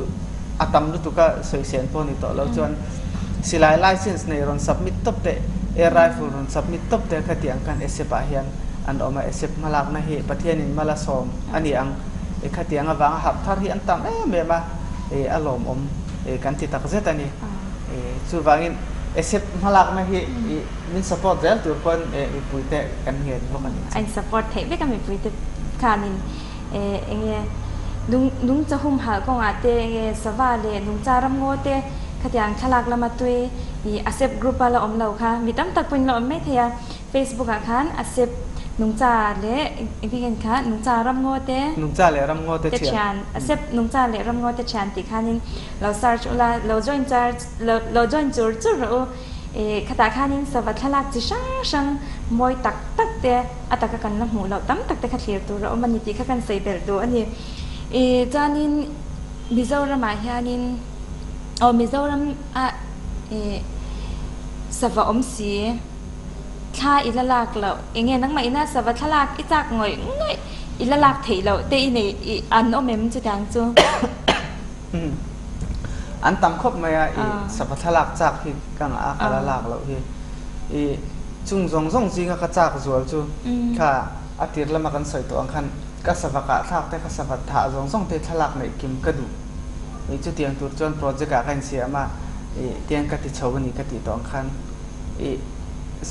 a tam lutuk a sawisel pawh ni tawh lo chuan silai license nei rawn submit tawp teh, air rifle rawn submit tawp teh khatiang khan ASEP ah hian an awm a, ASEP hmalakna hi Pathianin mal a sawm a ni ang, ih khatiang avanga harh thar hi an tam em em a, ih a lawmawm ih kan ti tak zet a ni. Chuvangin ASEP hmalakna hi min support zel tur pawn mipuite kan ngen bawk a ni. A in support theih vek a mipuite khanin enge nungcha humhalh kawngah te enge sava leh nungcha ramngaw te khatiang thlalak lama tui ASEP group a la awm lo kha mi tam tak pawhin la awm mai thei a. Facebook ah khan ASEP Nungcha leh engtin nge kha Nungcha Ramngaw te Nungcha leh Ramngaw te thian Accept Nungcha leh Ramngaw te thian tih khanin lo search ula lo join char lo join chur chur rawh u. Ih khatah khanin sava thlalak chi hrang hrang mawi tak tak te a taka kan la hmuh loh tam tak te kha thlir tur a awm a ni tih kha kan sawi belh duh a ni. Ih chuanin Mizoramah hianin aw Mizoram ah ih sava awm si thla i la lak loh eng nge nangmah ina sava thlalak i chak ngawih ngawih i la lak theih loh te i nei ih an awm em chutiang chu. An tam khawp mai a i sava thlalak chak hi ka ngah a ka la lak loh hi i chung zawng zawng zinga ka chak zual chu kha a tir lama kan sawi tawh ang khan ka sava kah thlak te ka sava thah zawng zawng te thlalak neih kim ka duh i chutiang tur chuan project ah ka insiam a i tiang ka ti chho a ni ka tih tawh ang khan i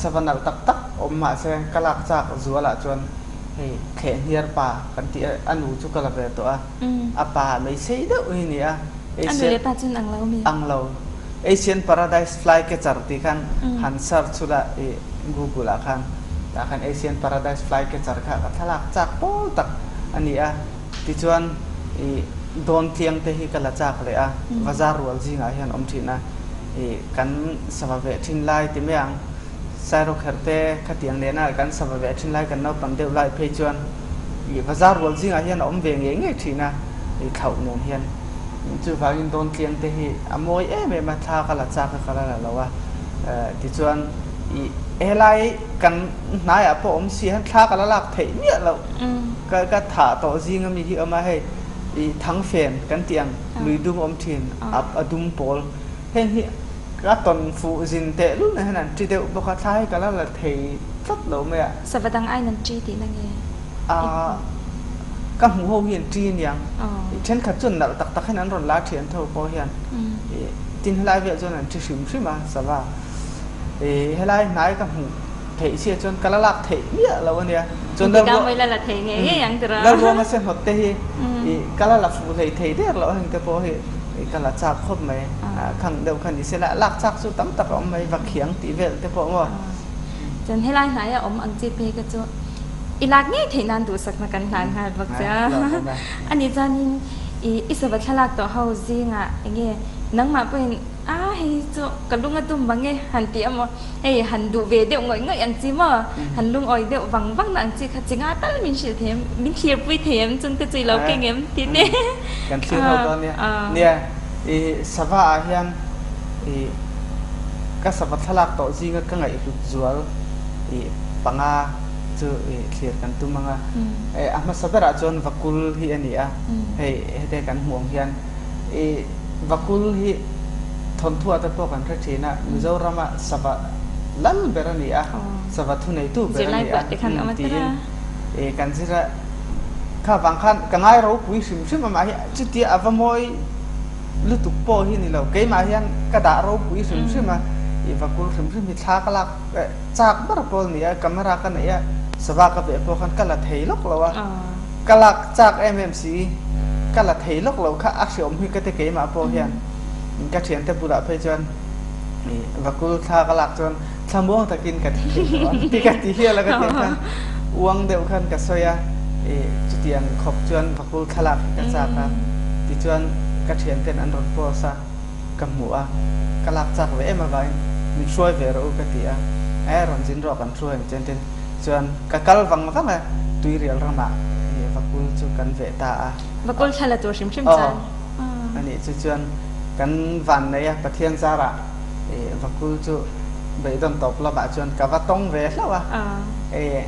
sava nalh tak tak awm mahse ka lak chak zual ah chuan hei thlehhniar pa kan tih a a nu chu ka la ve tawh a. A pa meisei deuh hi ni a. A nu le pa cun ang lo mi? Ang lo. Asian Paradise Flycatcher ti khan han search ula i Google ah khan tah khan Asian Paradise Flycatcher kha ka thlalak chak pawl tak a ni a. Tichuan i dawn tliang te hi ka la chak leh a. Vazar rual zingah hian awm thin a. I kan sava veh thin lai ti mai ang. Sairawkherh te khatiang nena kan sava veh thin lai kan naupang deuh lai phei chuan Ih bazar rual zingah hian a awm ve ngei ngei thin a, ih thlauh nen hian. Chuvangin Dawntliang te hi a mawi em em a, thla ka la chak a ka la la lo a. Tichuan ih helai kan hnaiah pawh awm si hian thla ka la lak theih miah loh. Ka ka thah tawh zing ami hi awm a, hei ih thangfen kan tih ang lui dum awm thin a a dum pawl. Heng hi ka tawn fuh zin teh lul nen hian an ṭi deuh bawk a, thla hi ka la la thei tlat lo mai a. Sava dang aiin an ṭi tihna nge? Aaa, ka hmuh ho hi an ṭi aniang. Ṭhenkhat chuan nalh tak tak hian an rawn la ṭhian tho pawh hian. Tin helai velah chuan an ṭi hrim hrim a sava. Helai hnai ka hmuh theih sia chuan ka la lak theih miah lo ania. Chuan Lalruama se hnawt te hi ka la la fuh hlei thei der loh heng te pawh hi ka la chak khawp mai. Khang deuh kha ni se la lak chak chu tam tak a awm mai Vakhiang tih vel te pawh maw. Chuan helai hnaia awm ang chi phei kha chu i lak ngei theih nan duhsakna kan hlan nghal bawk che a. Ani chuanin i sava thlalak tawh ho zingah enge nangmah pawhin a hei chu ka lung a tum bang e han tih a maw. Hei han duh ve deuh ngawih ngawih ang chi maw? Han lungawi deuh vang vang na ang chi kha chi nga tal min hrilh thei em? Min thlir pui thei em? Chung te chu i lo keng em? Tih te. Kan thlir ho dawn nia. Nia, i sava ah hian i ka sava thlalak tawh zinga ka ngaihhlut zual i panga chu i thlir kan tum ang a. A hmasa berah chuan vakul hi a ni a, hei hete kan hmuh ang hian i Vakul hi thawnthuah te pawh kan hre thin a, Mizorama sava lal ber a ni a, sava thuneitu ber a ni a tiin kan zir a. Kha vang khan ka ngai ropui hrim hrim amah hi chutia a va mawi lutuk pawh hi ni lo, keimah hian ka dah ropui hrim hrim a, i vakul hrim hrim hi thla ka lak chak ber pawl a ni a, camera ka neih a, sava ka veh pawh khan ka la thei lawk lo a. Ka lak chak em em si, ka la thei lawk lo kha a hreawm hi ka ti keimah pawh hian ka thiante bulah phei chuan vakul thla ka lak chuan thlamuang takin ka thi thei tawh ang ti ka ti hial a ka tih khan uang deuh khan ka sawi a, chutiang khawp chuan vakul thlalak hi ka chak a tichuan ka thianten an rawn post a. Ka hmuh a, ka lak chak ve em avangin min hruai ve rawh u ka ti a, e rawn zin rawh kan hruai ang che tin chuan ka kal vang vang a, tuirial ramah vakul chu kan veh ta a. Vakul thla la tur hrim hrim chuan. Aw, anih chu chuan kan van nei a, Pathian zarah vakul chu beidawn tawp lamah chuan ka va tawng ve hlauh a, e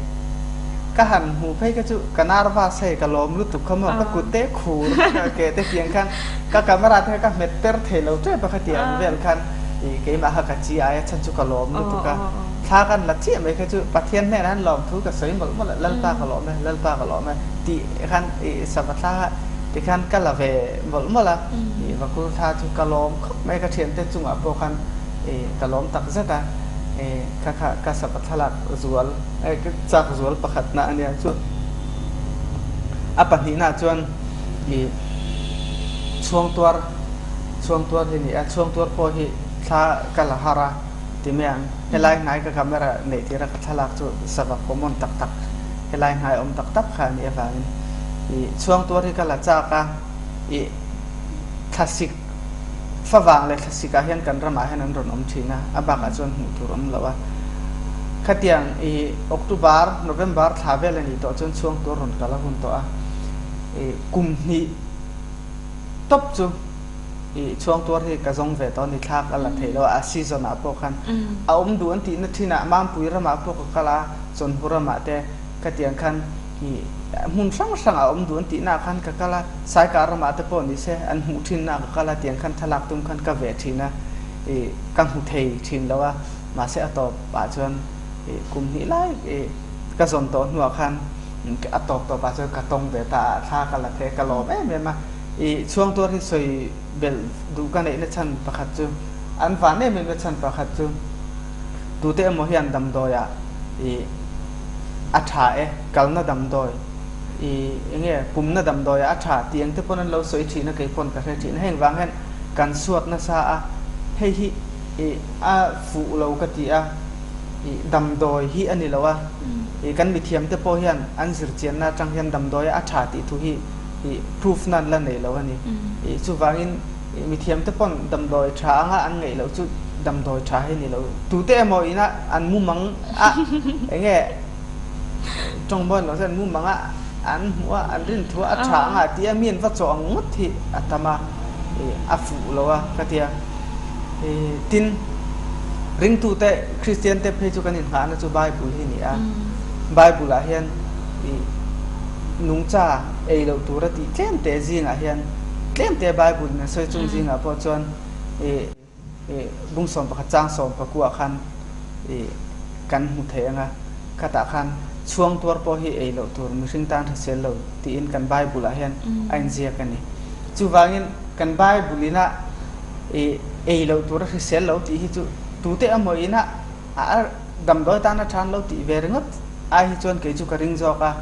ka han hmuh phei kha chu ka nervous hei ka lawm lutuk kha maw, ka kut te khur ka ke te tiang khan Ka camera te kha ka hmet per thei lo tep a khati ang vel khan ih keimah kha ka chi ai a chhan chu ka lawm lutuk a, thla kan la chiah mai kha chu Pathian hnenah hian lawm thu ka sawi mawlh mawlh a, Lalpa ka lawm e, Lalpa ka lawm e tih khan ih sava thla kha tikhan ka la ve mawlh mawlh a, ih vakul thla chu ka lawm khawp mai ka thiante chungah pawh khan ih ka lawm tak zet a, ih kha kha ka sava thlalak zual ka chak zual pakhatna a nia chu a pahnihna chuan. I chhuangtuar chhuangtuar hi ni a, chhuangtuar pawh hi thla ka la har a ti mai ang. Helai hnai ka camera neih tir a ka thlalak chu sava common tak tak. Helai hnai awm tak tak kha a nih avangin i chhuangtuar hi ka la chak a, i thlasik favang leh thlasik ah hian kan ramah hian an rawn awm thin a, a bakah chuan hmuh tur awm lo a. Khatiang i October, November thla vel a nih tawh chuan chhuangtuar rawn kal a hun tawh a, i kum hnih tawp chu i chhuangtuar hi ka zawng ve tawh a ni, thlak a la theih lo a, a season ah pawh khan a awm duh an tihna thin ah Mampui ramah pawh ka kal a, Chawnhu ramah te khatiang khan i hmun hrang hrang a awm duh an tihna ah khan ka kal a, Saikah ramah te pawh ni se an hmuh thinna ah ka kal a, tiang khan thlalak tum khan ka veh thin a, i ka hmu thei thin lo a, mahse a tawp ah chuan i kum hnih lai i ka zawn tawh hnuah khan a tawp tawp ah chuan ka tawng ve ta a, thla ka la thei a, ka lawm em em a, i chhuangtuar hi sawi belh duh ka neihna chhan pakhat chu an van em em na chhan pakhat chu tute emaw hian damdawi ah i a tha e, kalna damdawi i enge pumna damdawi ah a tha tih ang te pawn an lo sawi thin a, kei pawn ka hre thin a, heng vang hian kan suat nasa a, hei hi i a fuh lo ka ti a, i damdawi hi a ni lo a, i kan mithiam te pawh hian an zirchianna atang hian damdawi ah a tha tih thu hi i proof nan la nei lo a ni. I chuvangin i mithiam te pawn damdawi tha anga an ngaih loh chu damdawi tha hi ni lo. Tute emaw ina an mumang a enge tawng bawn lo se an mumang a an hmuh a an rin thu a a tha anga tih a mi an va chawh ang ngawt hi a tam a i a fuh lo a ka tia. I tin ringtute Kristian te phei chu kan inngahna chu Bible hi a ni a. Bible ah hian i nungcha ei loh tura tih tlem te zingah hian tlem te Bible in a sawi chung zingah pawh chuan ih ih bungsawm pakhat chang sawm pakuah khan ih kan hmu thei ang a, khatah khan chhuang tuar pawh hi ei loh tur mihring tan hrisel lo tiin kan Bible ah hian a inziak a ni. Chuvangin kan Bible ina ih ei loh tura hrisel lo tih hi chu tute emaw ina A damdawi tan a than lo tih ve ringawt ai hi chuan kei chu ka ring zawk a.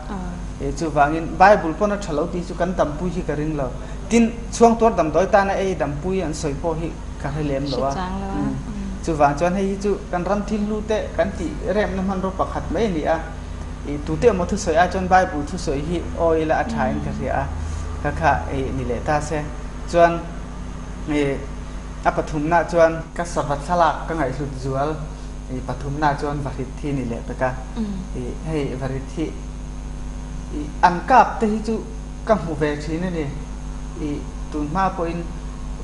Chuvangin Bible pawn a tha lo tih chu kan dampui hi ka ring lo. Tin, chhuangtuar damdawi tana ei dampui an sawi pawh hi ka hre lem lo a. Chuvang chuan hei hi chu kan ram thil lu te kan tih remna hmanraw pakhat mai a ni a. Tute emaw thusawi ai chuan Bible thusawi hi aw ila a tha in ka hria a. Kha kha ni leh ta se. Chuan A pathumna chuan ka sava thlalak ka ngaihhlut zual i pathumna chuan va hrit thi ni leh pek a. I hei va rit hi i an kap te hi chu ka hmu ve thin a ni. I tun hma pawhin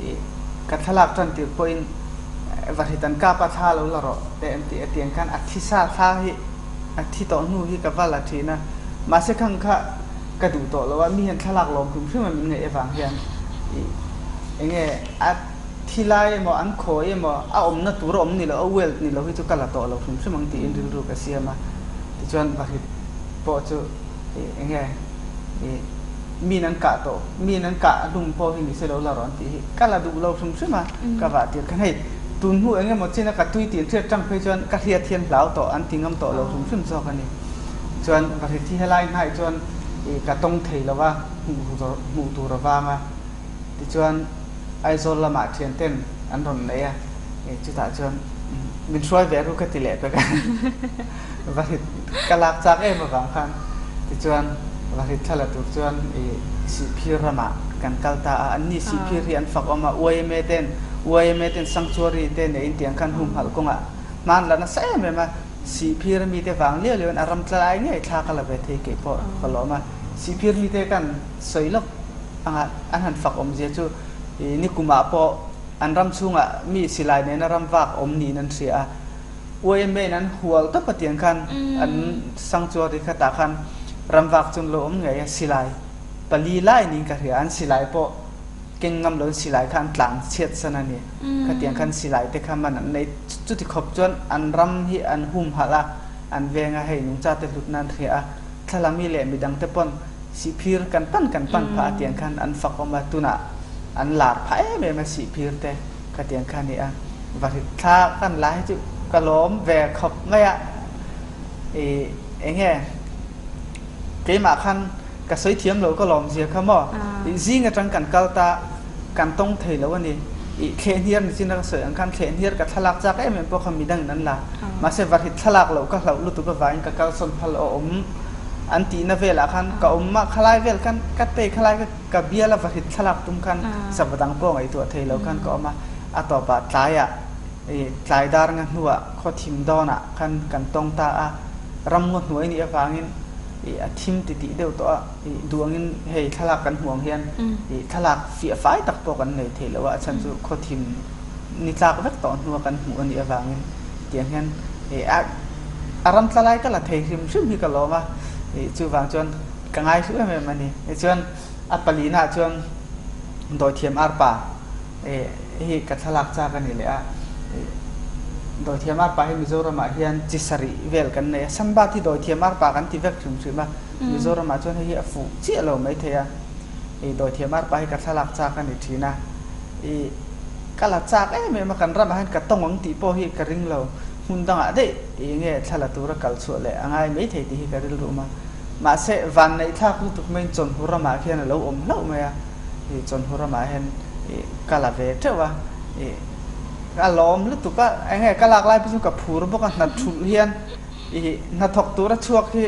i ka thlalak tan tir pawhin va hrit an kap a thla lo la rawh te an ti a tiang khan a thisa thla hi a thi tawh hnu hi ka va la thin a. Mahse khang kha ka duh tawh lo a, mi hian thlalak lawm hrim hrim a min ngaih avang hian i enge a thi lai emaw an khawi emaw a awmna tur a awm ni lo a weld ni lo hi chu ka la tawh lo hrim hrim ang tiin rilru ka siam a, tichuan vahrit pawh chu i enge i min an kah tawh min an kah hlum pawh hi ni se lo la rawn tih hi ka la duh lo hrim hrim a, ka vah tir khan hei tun hnu eng emaw chin a ka tui tih an hriat tang phei chuan ka hriat hian hlau tawh an ti ngam tawh lo hrim hrim zawk a ni. Chuan va hri thi helai hnaih chuan ih ka tawng thei lo va, hmuh tur a vang a. Tichuan Aizawl lamah thian ten an rawn nei a, ih chutah chuan min hruai ve ru ka ti leh pek a. Va hri ka lak chak em avang khan tichuan va hri thla la tur chuan ih Sihphir ramah kan kal ta a. Anni Sihphir hi an fak awm a, YMA ten YMA ten Sanctuary te neiin tiang khan humhalh kawngah hman la nasa em em a. Sihphir mite vang liau liauin a ram tla lai ngei thla ka la ve thei kei pawh ka lawm a. Sihphir mite kan sawi lawk anga an han fak awmzia chu i nikumah pawh an ram chhungah mi silai nena ram vak awm niin an hria a. YMA in an hual tawp a tiang khan an sanctuary khatah khan ram vak chu an lo awm ngei a, silai pali lai niin ka hria a, an silai pawh keng ngam lo in silai kha an tlan chhiat san a ni. Khatiang khan silai te kha man an nei. Chuti khawp chuan an ram hi an humhalh a, an veng a, hei nungcha te hlutna an hria a, thlalami leh midang te pawn sihphir kan pan kan pan phah a tiang khan an fak awm a, tunah an lar phah em em a sihphir te khatiang kha a ni a. Vahrit thla kan la hi chu ka lawm ve khawp mai a, ih eng nge keimah khan Ka sawi thiam lo ka lawm zia kha maw? Ih zing atang kan kal ta, kan tawng thei lo a ni. Ih thlehhniar ni chin a ka sawi ang khan thlehhniar ka thlalak chak em em pawh kha midang in an la. Mahse varhit thlalak loh ka hlauh lutuk avangin ka kalsawn phal a awm. an tihna velah khan ka awm a, khalai vel khan ka tei khalai kha ka bial a vahrit thlalak tum khan sava dang pawh ngaihtuah thei lo khan ka awm a, a tawpah tlaiah ih tlai dar nga hnuah khaw thim dawnah khan kan tawng ta a, ramngaw hnuai nih avangin ih a thim titih deuh tawh a, ih duh angin hei thlalak kan hmuh ang hian ih thlalak fiah fai tak pawh kan nei thei lo a, a chhan chu khaw thim ni tlak vek tawh hnua kan hmuh a nih avangin tiang hian ih a a ram tla lai ka la thei hrim hrim hi ka lawm a, ih chuvang chuan ka ngai hlu em em a ni. Tichuan a palina chuan dawithiam arpa ih hi ka thlalak chak a ni leh a, ih dawithiam arpa hi Mizoramah hian chi sarih vel kan nei a, Sambat hi dawithiam arpa kan ti vek hrim hrim a, Mizoramah chuan hei hi a fuh chiah lo maithei a, ih dawithiam arpa hi ka thlalak chak a ni thin a, ih ka la chak em em a, kan ramah hian ka tawng ang tih pawh hi ka ring lo, hmun dangah daih ih nge thla la tura kal chhuah leh a ngai maithei tih hi ka rilru awm a, mahse vanneih thlak lutuk maiin Chawnhu ramah khian a lo awm hlauh mai a, ih Chawnhu ramah hian ih ka la ve teuh a, ih ka lawm lutuk a, eng nge ka lak lai pawh chu ka phur bawk a, hna thulh hian ih hnathawk tura chhuak hi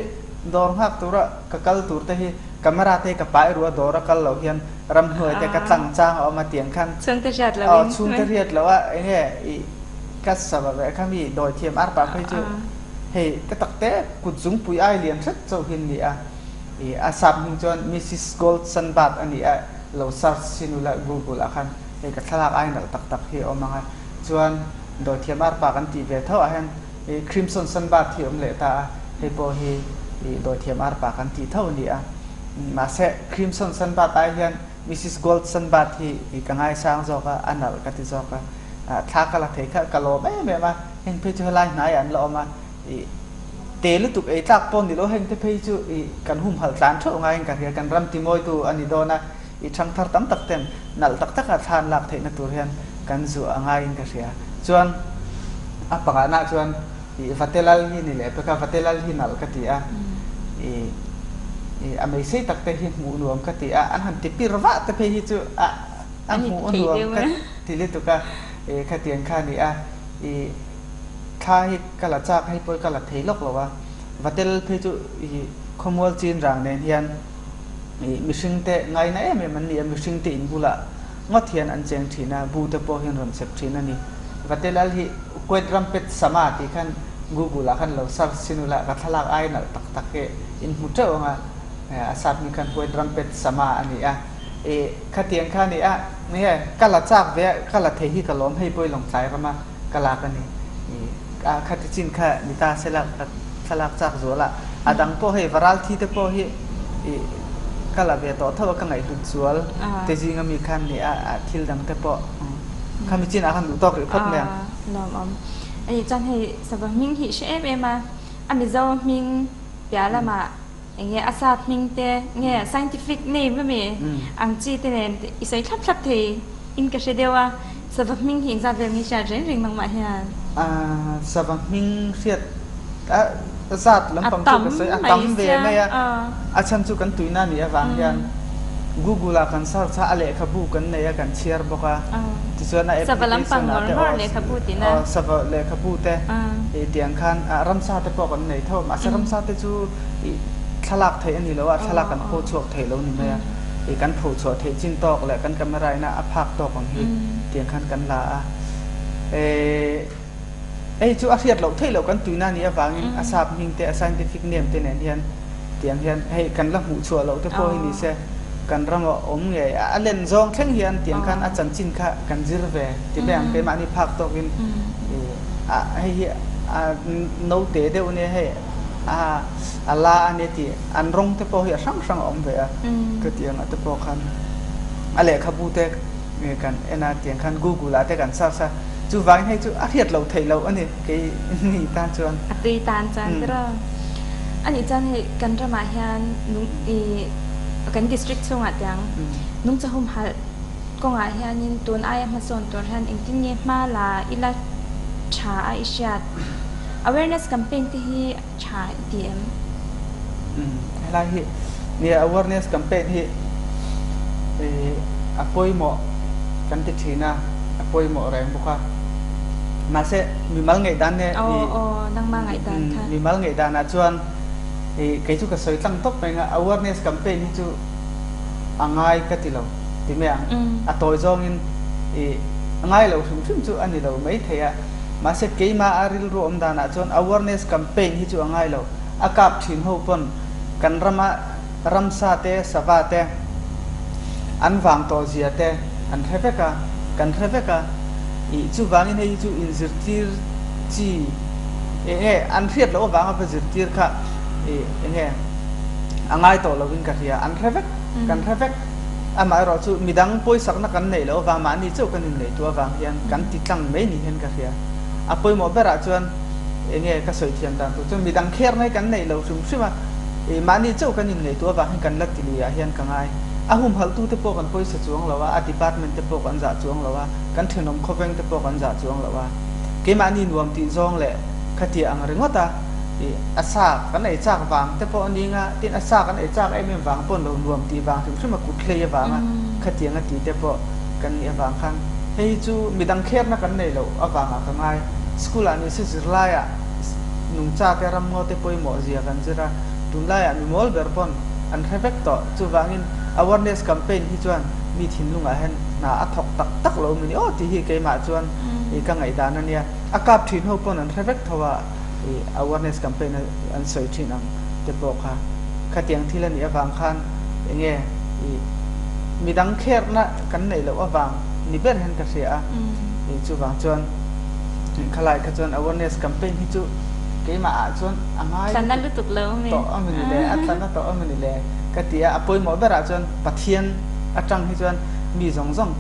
dawr nghak tura ka kal tur te hi Camera te ka pai rua dawr a kal lo hian ramhnuai te ka tlang chang a awm a tiang khan Chhungte hriat lo in chhungte hriat lo a enge i ka sava ve kha mi dawi thiam arpa phei chu hei te tak te kut zungpui ai lian hret chauh hi an ni a i a sap hming chuan Missus Gold Sunbat a ni a lo search chin ula Google ah khan hei ka thlalak ai nalh tak tak hi a awm ang a chuan dawi thiam arpa kan tih ve tho ah hian I Crimson Sunbath hi a awm leh ta a, hei pawh hi i dawithiam arpa kan tih tho a ni a. Mahse, Crimson Sunbath ai hian Missus Gold Sunbath hi i ka ngaisang zawk a, a nalh ka ti zawk a. Thla ka la thei kha ka lawm em em a, heng phei chu helai hnaiah an la awm a, i te lutuk ei tlak pawh ni lo heng te phei chu i kan humhalh tlan theuh ngaiin ka hria, kan ram timawitu a ni dawn a, i thangthar tam tak ten nalh tak taka thla an lak theihna tur hian kan zuah a ngaiin ka hria. Chuan a panganah chuan ih Vatelal hi ni leh pek a, Vatelal hi nalh ka ti a, ih ih a meisei tak te hi hmuh nuam ka ti a, an han ti pir vah te phei hi chu a a hmuh nuam ka ti lutuk a, ih khatiang kha a ni a, ih thla hi ka la chak hei pawh hi ka la thei lawk lo a, Vatelal phei chu ih khawmual chin rang nen hian Ih mihringte ngaina em em an ni a, mihringte in bulah ngawt hian an cheng thin a, bu te pawh hian rawn chep thin a ni. Vatelal hi Kuwait ram pet sama tih khan Google ah khan lo search chin ula ka thlalak ai nalh tak tak hi in hmu teuh ang a, a sap hming khan Kuwait ram pet sama a ni a. Ih khatiang kha a ni a, nge ka la chak ve a, ka la thei hi ka lawm hei pawh i Lawngtlai rama ka lak a ni. Ih a khati chin kha ni ta sela ka thlalak chak zual a, a dang pawh hei varal thi te pawh hi ih ka la ve tawh tho a ka ngaihhlut zual te zinga mi khan ni a, a thil dang te pawh khami chinah khan duh tawk rih phawt mai ang. Lawm awm. Ani chuan hei sava hming hi hre em em a, a Mizo hming piah lamah Eng nge a sap hming te, nge scientific name ami ang chi te nen i sawi thlap thlap thei in ka hre deuh a, sava hming hi engzat vel nge hriat reng reng nangmah hian? Sava hming hriat a zat lampang chu ka sawi a tam ve mai a, a chhan chu kan tuina nih avang hian Google ah kan search a, a lehkhabu kan nei a kan chhiar bawk a, tichuan a application ah te aw sava lehkhabu te tiang khan ramsa te pawh kan nei tho a, mahse ramsa te chu ih thlalak theih a ni lo a, thlalak kan pho chhuak thei lo ni mai a, ih kan pho chhuah theih chin tawk leh kan camera ina a phak tawk ang hi tiang khan kan la a. Eh hei chu a hriat loh theih loh kan tuina a nih avangin a sap hming te a scientific name te nen hian tiang hian hei kan la hmuh chhuah loh te pawh hi ni se kan rama awm ngei a, a len zawng thleng hian tiang khan a chanchin kha kan zir ve ti mai ang keimahni phak tawkin ih a hei hi a note deuh nia hei. A a la a nia tih an rawng te pawh hi a hrang hrang a awm ve a khatiang ah te pawh khan a lehkhabu te kan en a tiang khan google ah te kan search a chuvangin hei chu a hriat loh theih loh a ni kei ni tan chuan. A tui tan chuan tiraw. A nih chuan hei kan ramah hian nung ih kan district chhungah tiang nungcha humhalh kawngah hianin tun aia hmasawn tur hian engtin nge hma la ila tha a i hriat? Awareness campaign te hi tha i ti em? Helai hi nia awareness campaign hi a pawimawh kan ti thin a, a pawimawh reng bawk a. Mahse mimal ngaihdan nge i Aw aw nangmah ngaihdan kha. Mimal ngaihdanah chuan i I kei chu ka sawi tlang tawp mai nga awareness campaign hi chu a ngai ka ti lo ti mai ang. A tawi zawngin i a ngai lo hrim hrim chu a ni lo mai thei a. Mahse keimah a rilru awm danah chuan awareness campaign hi chu a ngai lo. A kap thin ho pawn kan rama ramsa te, sava te an vang tawh zia te an hre vek a, kan hre vek a. Ih chuvangin hei hi chu inzirtir chi eng nge an hriat loh avanga va zirtir kha ih eng nge a ngai tawh lovin ka hria. An hre vek, kan hre vek. Amaherawh chu midang pawisakna kan neih loh avang mahni chauh kan inneihtuah avang hian kan ti tlang mai ni hian ka hria. A pawimawh berah chuan eng nge ka sawi thiam dan tur chuan midang kherna hi kan neih lo hrim hrim a, ih mahni chauh kan inngaihtuah avang hian kan la ti lui ah hian ka ngai. A humhalhtute pawh kan pawisa chuang lo a, a department te pawh kan zah chuang lo a, kan thenawm khawveng te pawh kan zah chuang lo a. Keimahni nuam tih zawng leh khatia ang ringawt a, ih a sa kan ei chak vang te pawh a ning a, tin a sa kan ei chak em em vang pawh lo nuam tih vang hrim hrim a kut hlei avanga khatiang a ti te pawh kan nih avang khan hei hi chu midang kherna kan nei loh avangah ka ngai. School ah nise zirlaiah nungcha te ramngaw te pawimawh zia kan zir a, tunlaiah mi mawl ber pawn an hre vek tawh. Chuvangin awareness campaign hi chuan mi thinlungah hian hna a thawk tak tak lo mini aw tih hi keimah chuan ih ka ngaihdan a nia. A kap thin ho pawn an hre vek tho a, ih awareness campaign an sawi thin ang te pawh kha. Khatiang thil a nih avang khan enge ih midang kherna kan neih loh avang ni ber hian ka hria a, ih chuvang chuan khalai kha chuan awareness campaign hi chu keimah ah chuan a ngai Thlana lutuk lo ami. Tawh a mani le, a thlana tawh a mani le ka ti a, a pawimawh berah chuan Pathian atang hi chuan mi zawng zawng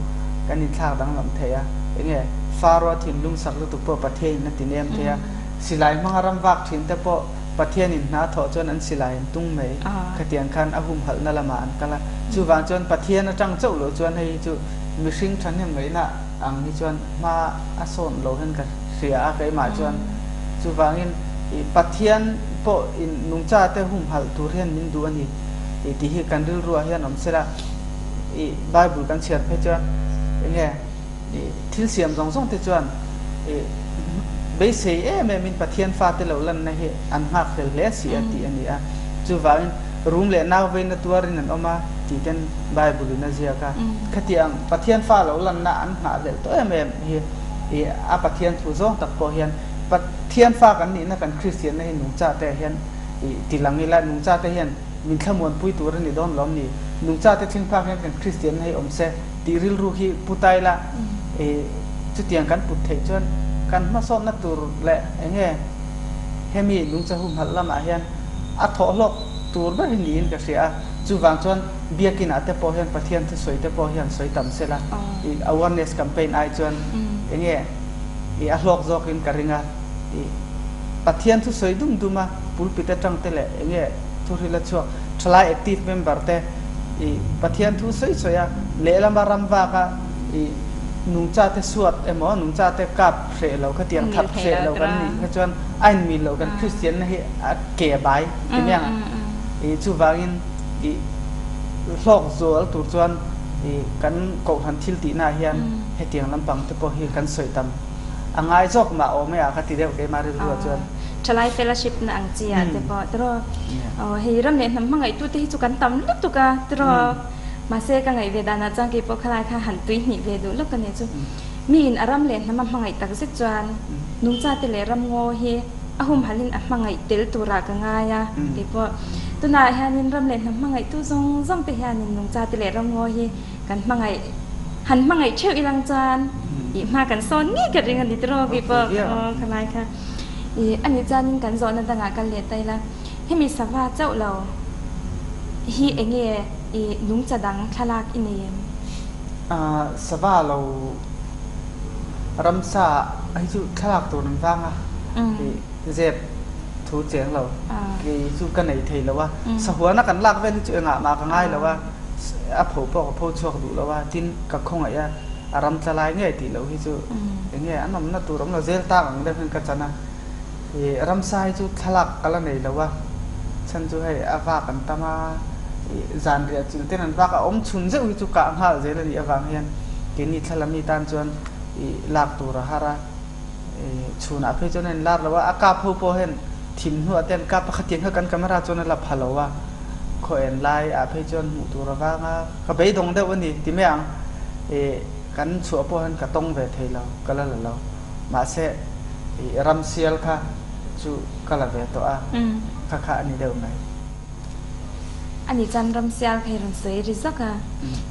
kan inthlak danglam thei a, enge Pharaoh thinlung sak lutuk pawh Pathianin a ti nem thei a, silai hmanga ram vak thin te pawh Pathianin hna thawh chuan an silai an tung mai, khatiang khan a humhalhna lamah an kal a, chuvang chuan Pathian atang chauh loh chuan hei hi chu mihring thahnem ngaihna ang hi chuan hma a sawn lo hian ka hria a keimah chuan chuvangin ih Pathian pawh in nungcha te humhalh tur hian min duh a ni ih tih hi kan rilruah hian awm sela ih Bible kan chhiar phei chuan enge ih thil siam zawng zawng te chuan ih beisei em em in Pathian fate lo lanna hi an nghak hlel hle si a tih a ni a chuvangin rum leh nau veina tuarin an awm a tih ten Bible in a ziak a khatiang Pathian fa lo lanna an nghah hlelh tawh em em hi ih a Pathian thu zawng tak pawh hian Pathian fa kan nihna kan Kristianna hi nungcha te hian ih ti lang ila nungcha te hian min thlamuanpui tur a ni dawn lawm ni? Nungcha te thleng phak hian kan Kristianna hi awm se tih rilru hi pu ta ila ih chutiang kan put theih chuan kan hmasawnna tur leh eng nge hemi nungcha humhalh lamah hian a thawhhlawk tur ber hi niin ka hria a, chuvang chuan Biakin ah te pawh hian Pathian thusawi te pawh hian sawi tam sela ih awareness campaign ai chuan eng nge ih a hlawk zawk in ka ring a ih Pathian thusawi dum dum a pulpit atang te leh eng nge thuhril a chhuak thalai active member te ih Pathian thu sawi sawi a lehlama ram vak a ih nungcha te suat emaw nungcha te kap hreh lo khatiang that hreh lo kan nih kha chuan a inmil lo kan Kristian na hi a ke a bai ti mai ang ih chuvangin I hlawk zual tur chuan i kan kohhran thil tihna ah hian hetiang lampang te pawh hi kan sawi tam a ngai zawk mah awm e a ka ti deuh keimah rilru ah chuan. Thalai fellowship na ang chi ah te pawh tiraw aw hei ram leh hnam hmangaihtu te hi chu kan tam lutuk a tiraw mahse ka ngaih ve danah chuan kei pawh khalai kha han tui hnih ve duh lawk ka nih chu mi in a ram leh hnam a hmangaih tak zet chuan nungcha te leh ramngaw hi A humhalhin a hmangaih tel turah ka ngai a, kei pawh. Tunah hianin ram leh hnam hmangaihtu zawng zawng te hianin nungcha te leh ramngaw hi kan hmangaih, han hmangaih theuh ilang chuan ih hma kan sawn ngei ka ring a ni tiraw kei pawh aw khalai kha. Ih ani chuanin kan zawhna dangah kal leh ta ila, hemi sava chauh lo hi enge ih nungcha dang thlalak i nei em? Sava lo. Ramsa hi chu thlalak tur an vang a, zep thu cheng lo kei chu ka nei thei lo a, sahuana kan lak vel hi chu engah mah ka ngai lo a, a pho pawh ka pho chhuak duh lo a, tin ka khawngaih a, a ram tla lai ngei tih loh hi chu eng nge an awmna tur awm lo zel tak ang deuh hian ka chan a, ih ramsa hi chu thlalak ka la nei lo a, chhan chu hei a vak an tam a, ih zanriah chil ten an vak a, awm chhun zeuh hi chu kah nghal zel a nih avang hian. Keini thla lami tan chuan i lak tur a har a, i chhunah phei chuan a inlar lo a, a kap ho pawh hian Thim hnuah te an kap a, khatiang kha kan camera chuan a la pha lo a, khaw en lai ah phei chuan hmuh tur a vang a, ka beidawng deuh a ni ti mai ang. Ih kan chhuah pawh hian ka tawng ve thei lo, ka la la lo. Mahse ih ramsial kha chu ka la ve tawh a, kha kha a ni deuh mai. A nih chuan ramsial kha i rawn sawi ri zawk a,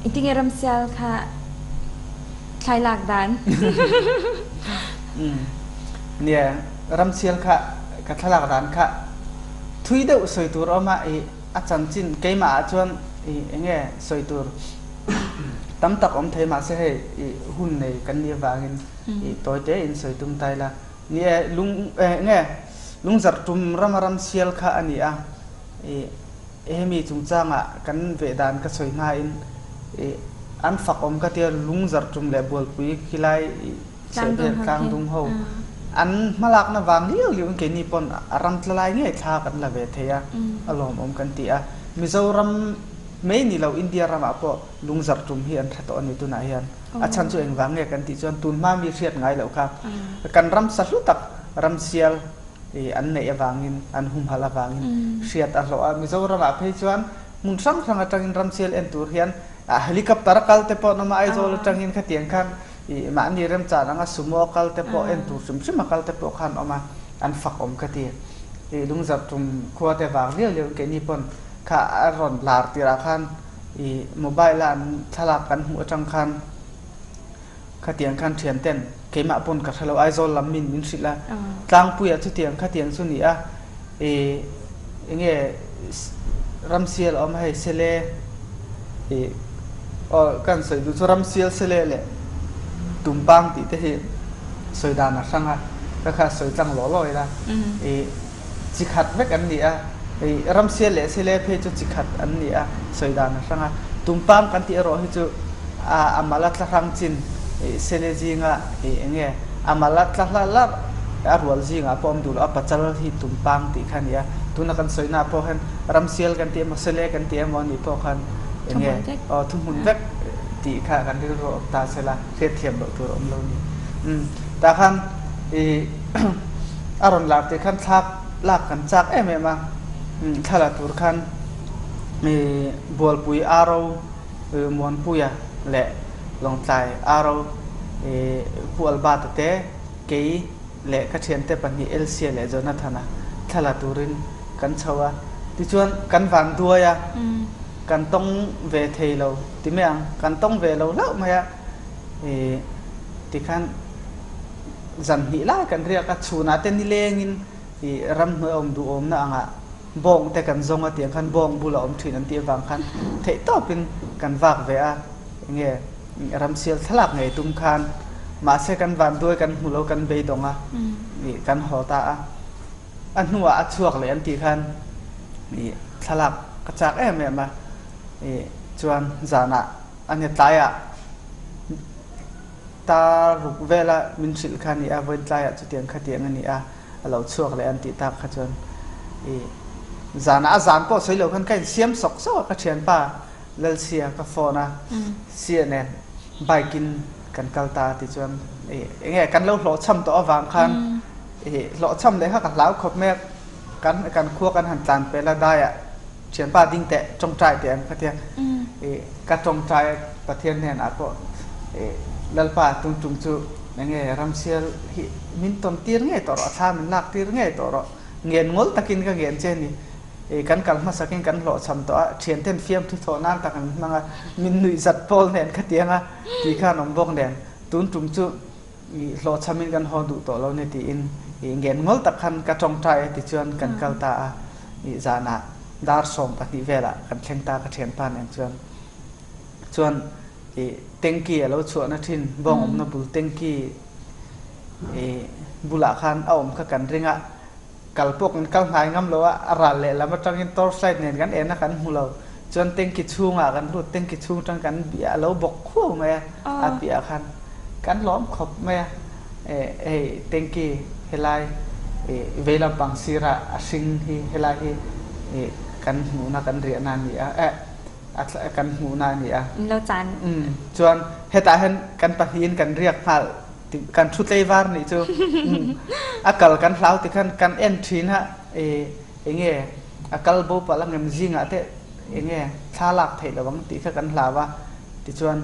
engtinge ramsial kha thlai lak dan? Nia, ramsial kha ka thlalak dan kha thui deuh sawi tur a awm a, ih a chanchin keimah ah chuan ih enge sawi tur tam tak awm thei mahse hei ih hun nei kan nih avangin ih tawi te in sawi tum ta ila. Ni e, lung eh nge lungzarh tum rama ram sial kha a ni a, ih hemi chungchanga kan veh dan ka sawi hmain ih an fak awm ka tia lungzarh tum leh bualpui khilai ih chhehvel tlangdung ho an hmalakna vang liau liau in keini pawn a ram tla lai ngei thla kan la ve thei a, a lawmawm kan ti a. Mizoram mai ni lo India ramah pawh lungzarh tum hi an hre tawh a ni tunah hian. A chhan chu engvang nge kan tih chuan tun hma mi hriat ngai loh kha kan ram sa hlu tak ramsial an neih avangin an humhalh avangin hriat a hlawh a. Mizoramah phei chuan hmun hrang hrang atangin ramsial en tur hian helicopter a kal te pawh an awm a, Aizawl atangin khatiang khan mahni remchan anga sumo a kal te pawh en tur hrim hrim a kal te pawh khan awm a, an fak awm ka ti. Lungzarh tum khua te vang liau liau in keini pawn kha a rawn lar tirah khan I mobile a an thlalak kan hmuh atang khan khatiang khan thian ten keimah pawn ka hrelo Aizawl lam min min hrilh a tlangpuia chutiang khatiang chu ni a i enge ramsial a awm a hei sele i aw kan sawi duh chu ramsial sele leh tumpang tih te hi sawi dan a hrang a ka kha sawi tlang lawh lawh ila i Chi khat vek an ni a, hei Ramsial leh Sile phei chu chi khat an ni a, sawi dan a hrang a. Tumpang kan tih erawh hi chu a mal a tla hrang chin Sile zinga ih eng nge a mal a tla hla larh a rual zingah pawh awm duh lo a, pachal hi Tumpang tih kha a ni a. Tuna kan sawi naah pawh hian Ramsial kan ti emaw Sile kan ti emaw a nih pawh khan eng nge aw thuhmun vek tih kha kan rilru a awm ta sela hriatthiam loh tur a awm lo a ni. Umm tah khan ih. A rawn lar tih khan thlak lak kan chak em em a, thla la tur khan Bualpui Aro Muanpuia leh Lawngtlai Aro Pu Albert-a te kei leh ka thiante pahnih Elsia leh Jonathan-a thla la turin kan chho a. Tichuan kan van duai a, kan tawng ve thei lo ti mai ang, kan tawng ve lo hlauh mai a tikhan. Zan hnih lai kan riak a, chhunah te nilengin ih ramhnuai awm duhawmna angah bawng te kan zawng a tiang khan bawng bula awm thin an tih avang khan theih tawpin kan vak ve a, enge ramsial thlalak ngei tum khan mahse kan vanduai kan hmu lo kan beidawng a ih kan haw ta a, a hnuah a chhuak leh an tih khan ih thlalak ka chak em em a ih chuan zanah a ni tlaiah. Ta ruk vela min hrilh kha a ni a, vawiin tlaiah chutiang khatiang a ni a, a lo chhuak leh an tih tak kha chuan i zanah a zan pawh sawi lo khan ka insiam sawk sawk a, ka thianpa Lalsia ka phone a, Sia nen bike in kan kal ta a ti chuan i enge kan lo hlawhchham tawh avang khan i hlawhchham leh kha ka hlau khawp mai a, kan kan khua kan han tlan pel a daiah Thianpa ding teh tawngtai teh ang ka tia. I ka tawngtai Pathian hnenah pawh i Lalpa tung tum chu enge ramsial hi min tawn tir ngei tawh rawh, a thla min lak tir ngei tawh rawh. Ngen ngawl takin ka ngen che ni. I kan kal hmasakin kan hlawhchham tawh a, thianten fiamthu thawh nan tak an hmang a, min nuih zat pawl nen ka tiang a ti khan awm bawk nen. Tun tum chu I hlawhchhamin kan haw duh tawh lo ni tiin i ngen ngawl tak khan ka tawngtai a tichuan kan kal ta a, i zanah dar 12 velah kan thleng ta ka thianpa nen chuan. Chuan i tanky a lo chhuahna thin bawng awmna bul tanky i bulah khan a awm kha kan ring a, Kal pawh kan kal hnai ngam lo a, a ral lehlam atangin torchlight nen kan en a kan hmu lo. Chuan tanky chhungah kan lut, tanky chhung atang kan bia a lo bawk khuau mai a, a piahah khan kan lawm khawp mai a. Hei tanky helai vei lampang sirah a hring hi helai hi kan hmuhna kan riahna a ni a, eh kan hmuhna a ni a. Chuan hetah hian kan pahnihin kan riak nghal. Kan thu tlei var nih chu a kal kan hlau ti khan kan en thin a. eng nge a kal bo palh ang em zingah te eng nge thla lak theih lo ang tih kha kan hlau a, tichuan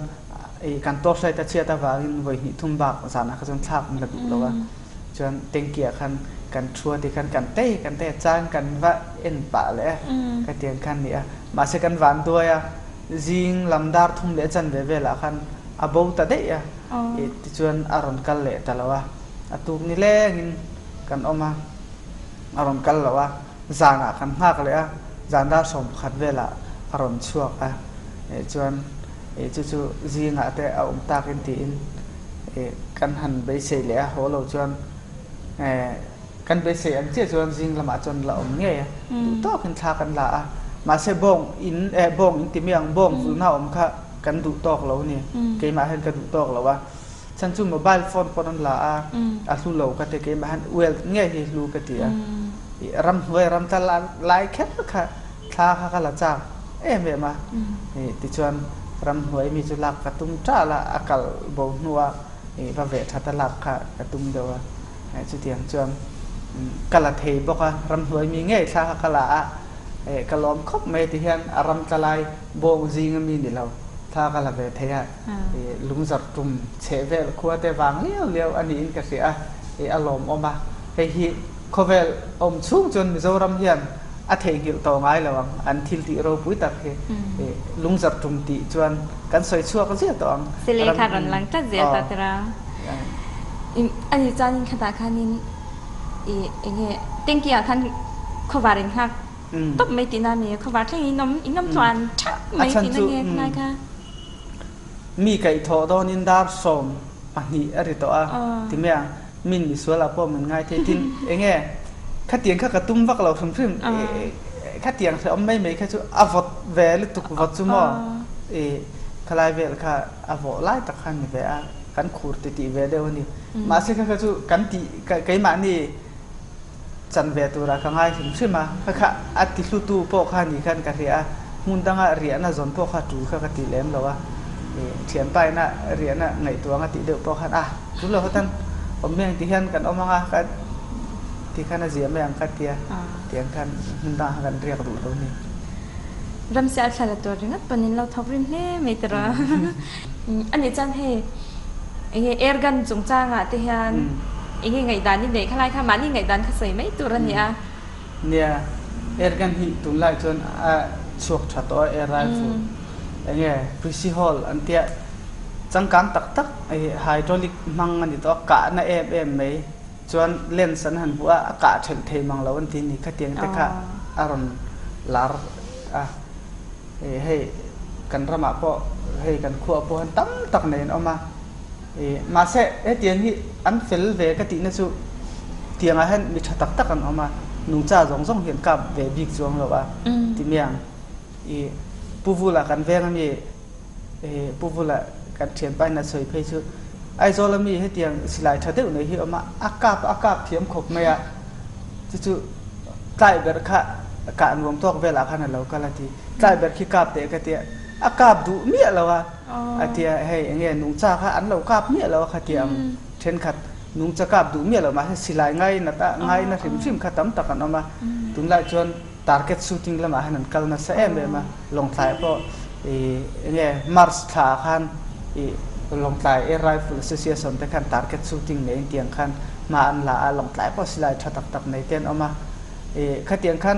ih kan torchlight a chhiat avangin vawi hnih thum bak zanah kha chuan thlak an la duh lo a, chuan tanky ah khan kan thu a tikhan kan tei kan tei a chang kan va en pah leh a khatiang khan a ni a, mahse kan van duai a zing lam dar thum leh chanve velah khan a bo ta daih a, ih tichuan a rawn kal leh ta lo a, a tuk ni lengin kan awm a. A rawn kal lo a, zanah kan nghak leh a, zan dar 11 velah a rawn chhuak a, chuan chu chu zingah te a awm takin tiin kan han beisei leh a, haw lo chuan kan beisei ang chiah chuan zing lamah chuan la awm ngei a, duh tawkin thla kan la a, mahse bawng in bawng in ti mai ang, bawng vulhna awm kha kan duh tawk lo a ni, keimah hian ka duh tawk lo a. Chan chu mobile phone pawn an la a, a hlu lo ka ti keimah han well nge hi hlu ka ti a. Ramhnuai ram tla lai kher kha thla kha ka la chak em em a. Tichuan ramhnuai mi chu lak ka tum ṭal a, a kal bo hnuah va veh ṭhat a lak kha ka tum deuh a. Chutiang chuan ka la thei bawk a, ramhnuai mi ngei thla kha ka la a, ka lawm khawp mai ti hian a ram tla lai bawng zinga mi ni lo thla ka la ve thei a. Lungzar tum chheh vel khua te vang liau liau a niin ka hria a, a lawmawm a. Hei hi khawvel awm chhung chuan Mizoram hian a theihnghilh tawh ngai lo ang, an thil tih ropui tak hi lungzar tum tih chuan kan sawi chhuak ziah tawh ang. Sele kha rawn lang tlat zel ta tira. A ni chuanin khatah khanin i enge tanky ah khan khawvar in nghak tawp mai tihna a ni, khawvar thleng in awm in awm tluan thak mai tihna nge khalai kha. Mi kaihthawh dawnin dar 12 a ri tawh a, ti mai ang. Min misual ah pawh min ngai thei tin enge khatiang kha ka tum vak lo hrim hrim khatiang hrehawm mai mai kha chu a vawt ve lutuk vawt chu maw i khalai vel kha a vawh lai tak kha a ni ve a, kan khur titih ve deuh a ni. Mahse kha kha chu kan tih keimahni chan ve turah ka ngai hrim hrim a, kha kha a ti hlutu pawh kha ni khan ka hria a, hmun danga riahna zawn pawh kha tul kha ka ti lem lo a, ih thianpa ina riahna ngaihtuah anga tih deuh pawh khan a tul lo hawtan awm mai ang ti hian kan awm anga ka ti khan a zia mai ang ka tia tiang khan hmun dangah khan kan riak duh lo a ni. Ramsial thla la tur ringawt pawn in lo thawk rim hle mai tawh a, ani chuan hei enge air gun chungchangah te hian enge ngaihdan i neih kha lai kha mahni ngaihdan kha sawi mai tur a ni a. Nia, air gun hi tunlai chuan a chhuak tha tawh a air rifle enge Prissy Hall an tia changkang tak tak hydraulic hmang a ni tawh a kahna em em mai. Chuan lens an han hmuh a, a kah ṭhelh thei mang lo an ti ni. Khatiang te kha a rawn lar a, hei kan ramah pawh hei kan khuaah pawh hian tam tak nei an awm a. Mahse hetiang hi an fel ve ka tihna chu tiangah hian mi ṭha tak tak an awm a, nungcha zawng zawng hi an kap ve bik chuang lo a ti mai ang. Pu Vula kan veng ami Pu Vula kan thianpa in a sawi phei chu Aizawl ami hetiang silai tha deuh nei hi a awm a, a kap a kap thiam khawp mai a, chu chu tlai ber kha kah nuam tawk velah khan a lo kal a ti, tlai ber khi kap teh ka tia, a kap duh miah lo a, a tia hei eng nge nungcha kha an lo kap miah lo a kha tia ang thenkhat nungcha kap duh miah lo mahse silai ngai nat a ngai na hrim hrim kha tam tak an awm a, tunlai chuan Target shooting lamah hian an kal nasa em em a, Lawngtlai pawh ih enge March thla ah khan ih Lawngtlai Air Rifle Association te khan target shooting nei intiang khan hma an la a, Lawngtlai pawh silai tha tak tak nei te an awm a, ih khatiang khan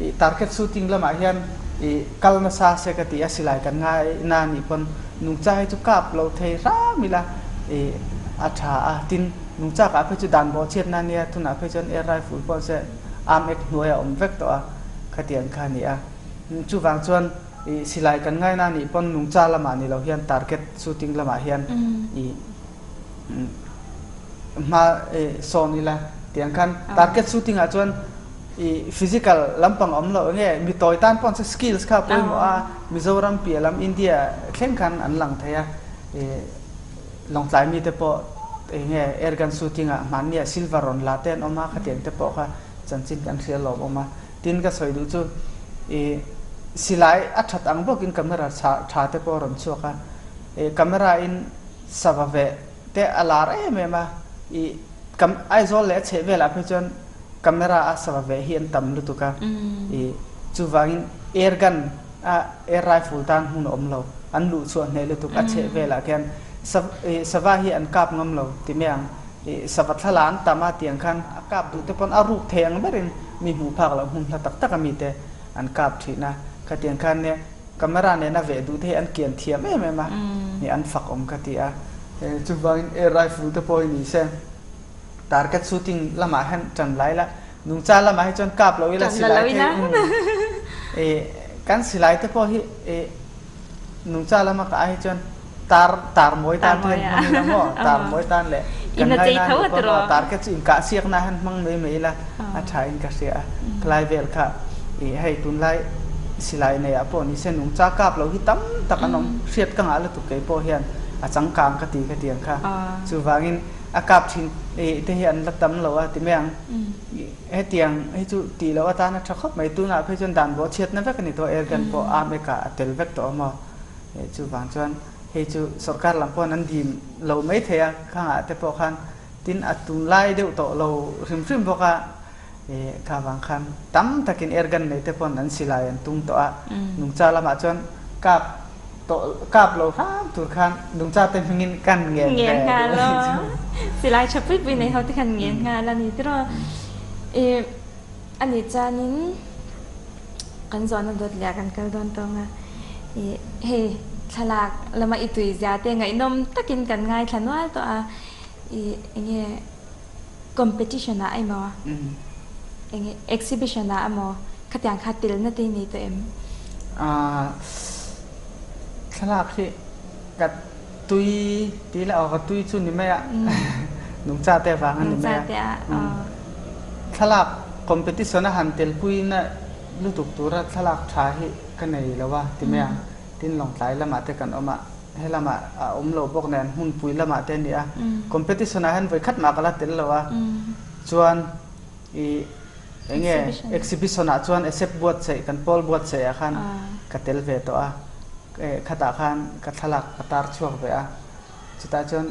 ih target shooting lamah hian ih kal nasa se ka ti a, silai kan ngai na nih pawn nungcha hi chu kap lo thei hram ila ih a tha a, tin nungcha kah phei chu dan bawhchhiatna ania tunah phei chuan Air Rifle pawh se Arm Act hnuai a awm vek tawh a, khatiang kha a ni a. Chuvang chuan ih silai kan ngaina a nih pawn nungcha lamah ni lo hian target shooting lamah hian ih hma ih sawn ila tiang khan target shooting ah chuan ih physical lampang a awm loh enge mi tawi tan pawn skills kha a pawimawh a, Mizoram piah lam India thleng khan an lang thei a ih Lawngtlai mite pawh eng nge airgun shooting ah hmanni ah silver rawn la te an awm a, khatiang te pawh kha chanchin kan hria lawm awm a. Tin ka sawi duh chu ih silai a that ang bawkin camera tha te pawh a rawn chhuak a, ih camera in sava veh te a lar em em a, ih Aizawl leh a chheh velah phei chuan. camera a sava veh hi an tam lutuk a, i chuvangin air gun a air rifle tan hmun a awm lo, an luh chhuah hneh lutuk a chheh velah khian sava hi an kap ngam lo ti mai ang, i sava thla an tam a tiang khan a kap duh te pawn a ruk thei ang berin mi hmuh phak loh hmun hla tak tak a mite an kap thin a, khatiang khan nia camera nena veh duh te hi an kian thiam em em a, i an fak awm ka ti a, chuvangin air rifle te pawh hi ni se. Target shooting lamah hian tan lai la, nungcha lamah hi chuan kap lo ila silai te hi kan silai te pawh hi nungcha lama ka ai hi chuan tar tar mawi tan te hian hmang ila maw tar mawi tan leh kan ngaina nih pawn aw target chu inkah siakna hian hmang mai mai ila a tha in ka hria a khalai vel kha hei tunlai silai nei ah pawh nise nungcha kap lo hi tam tak an awm hriat ka ngah lutuk kei pawh hian a changkang ka ti ka ti ang kha chuvangin A kap thin te hi an la tam lo a ti mai ang. Hetiang hi chu tih loh atan a tha khawp mai. Tunah phei chuan dan bawh chhiatna vek a ni tawh a, airgun pawh arm eka a tel vek tawh a maw. Chuvang chuan hei chu sorkar lam pawhin an dim lo mai thei a, khangah te pawh khan tin a tunlai deuh tawh lo hrim hrim bawk a. Kha vang khan tam takin airgun nei te pawn an silai an tung tawh a, nungcha lamah chuan kap tawh kap lo hram tur khan nungcha te hmingin kan ngen ve Ngen nghal aw. Silai tha pui pui nei ho te khan ngen nghal a ni tiraw. I ani chuanin kan zawhna dawt leh ah kan kal dawn tawng a, i hei thlalak lama i tui zia te ngaihnawm takin kan ngaithla nual tawh a, i enge Competition ah emaw enge exhibition ah emaw khatiang kha telna te i nei tawh em? Aaa thlalak hi ka tui tih lah aw ka tui chu ni mai a nungcha te vang a ni mai a thlalak competition a han telpui na lutuk tura thlalak tha hi ka nei lo a ti mai ang tin Lawngtlai lamah te kan awm a. He lamah a awm lo bawk nen hmunpui lamah te a ni a, competition ah hian vawi khat mah ka la tel lo a, chuan ih eng nge exhibition ah chuan accept buatsaih kan pawl buatsaih ah khan ka tel ve tawh a, khatah khan ka thlalak ka tar chhuak ve a, chutah chuan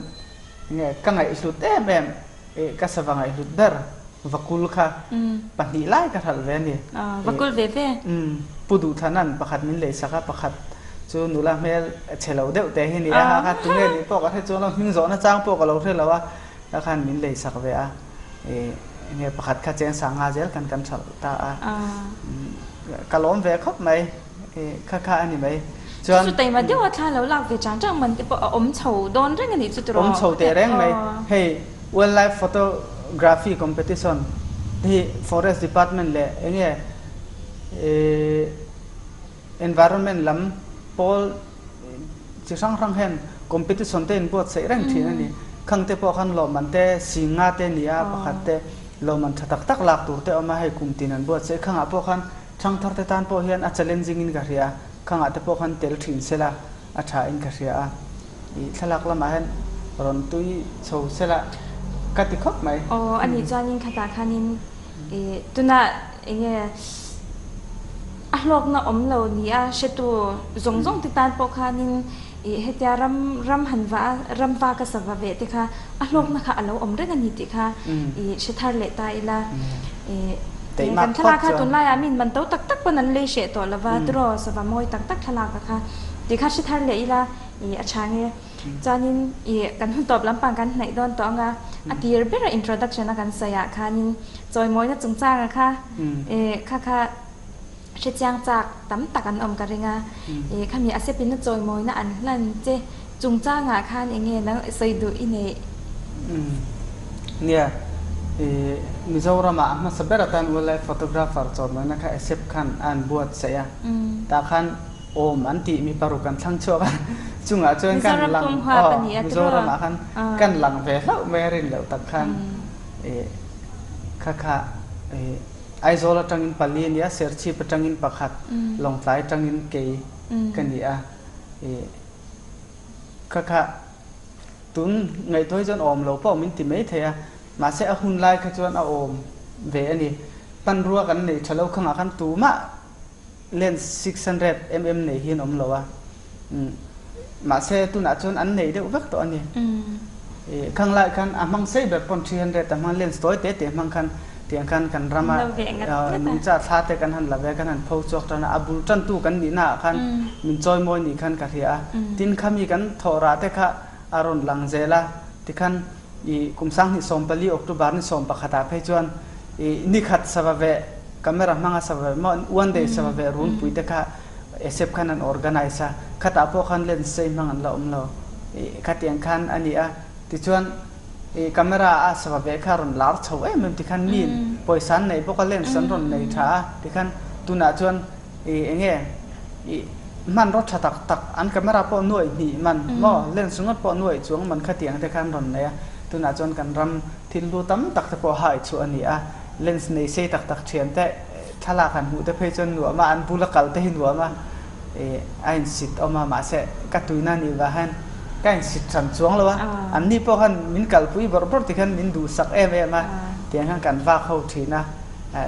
eng nge ka ngaihhlut em em. Ka sava ngaihhlut ber Vakul kha pahnih lai ka hralh ve a ni. Vakul ve ve. Pu Duhthana'n pakhat min leisak a, pakhat chu nula hmel chhe lo deuh te hi ni a, kha tunge nih pawh ka hre chuang lo, hming zawhna chang pawh ka lo hre lo a, kha khan min leisak ve a. Enge pakhat kha cheng sanga zel khan kan hralh ta a. Ka lawm ve khawp mai. Kha kha a ni mai. Chuan. Chu taima deuh a thla lo lak ve chang chang man te pawh a awm chho dawn reng a nih chu tiraw? Awm chho teh reng mai. Hei Wildlife Photography Competition hi Forest Department leh eng nge Environment lam pawl chi hrang hrang hian competition te in buatsaih reng thin a ni. Khang te pawh khan lawmman te singa te ni a pakhat te lawmman tha tak tak lak tur te a awm a hei kum tin an buatsaih khangah pawh khan Thangthar te tan pawh hian a challenging in ka hria a, khangah te pawh khan tel thin sela a tha in ka hria a, ih thlalak lamah hian rawn tui chho sela ka ti khawp mai. Aw a nih chuanin khatah khanin ih tunah eng nge a hlawkna awm lo ni a hretu zawng zawng te tan pawh khanin ih hetia ram ram han va a ram va ka sa va veh te kha a hlawkna kha a lo awm reng a ni tih kha ih hre thar leh ta ila ih kan thlalak kha tunlaiah min man to tak tak pawn an lei hreh tawh lova tiraw sava mawi tak tak thlalak a kha tih kha hre thar leh ila ih a tha nge chuanin ih kan hun tawp lampang kan hnaih dawn tawh anga a tir bera introduction a kan sawi ah khanin chawimawina chungchanga kha ih kha kha Hrechiang chak tam tak an awm ka ring a, i khami a sepin a chawimawina an hlan che chungchangah khan eng nge nang sawi duh i neih? Umm nia, i Mizoramah a hmasa ber atan wildlife photographer chawimawina kha ASEP khan a an buatsaih a, tah khan awm an tih mi paruk an thlang chhuak a, chungah chuan kan lang aw Mizoramah khan kan lang ve hlauh mai a rin loh tak khan i kha kha i Aizawl atangin pali a ni a, Serchhip atangin pakhat, Lawngtlai atangin kei ka ni a. I kha kha tun ngaihtuah hi chuan awm lo pawh min ti mai thei a, mahse a hun lai kha chuan a awm ve a ni. Hmanrua kan neih tha lo khangah khan tumah lens 600 mm nei hi an awm lo a, mahse tunah chuan an nei deuh vek tawh a ni. Khang lai khan a hmang sei ber pawn 300 a hmang lens tawi te te hmang khan. Tiang khan kan rama nungcha thla te kan han la ve kan han pho chhuak tan a, a bul tantu kan nihna ah khan min chawimawi ni khan ka hria a. Tin khami kan thawh rah te kha a rawn lang zel a, tikhan i kum 2014 October ni 11 ah phei chuan i nikhat sava veh camera hmanga sava veh maw one day sava veh runpui te kha ASEP khan an organise a, khatah pawh khan lens sei hmang an la awm lo. I khatiang khan a ni a, tichuan i camera a sava veh kha a rawn lar chho em em tikhan miin pawisa an neih bawk a, lens an rawn nei tha a, tikhan tunah chuan i eng nge i hmanraw tha tak tak an camera pawh nuaih hnih man maw lens ringawt pawh nuaih chuang man khatiang te kha an rawn nei a, tunah chuan kan ram thil hlu tam tak te pawh hai chhuah a ni a, lens nei sei tak tak thian te Thlalak han hmuh te phei chuan nuam a, an bula kal te hi nuam a, ih a insit awm a, mahse ka tuina nih vah hian ka insit hran chuang lo a, an ni pawh khan min kalpui bawrh bawrh tikhan min duhsak em em a, tiang hian kan vak ho thin a,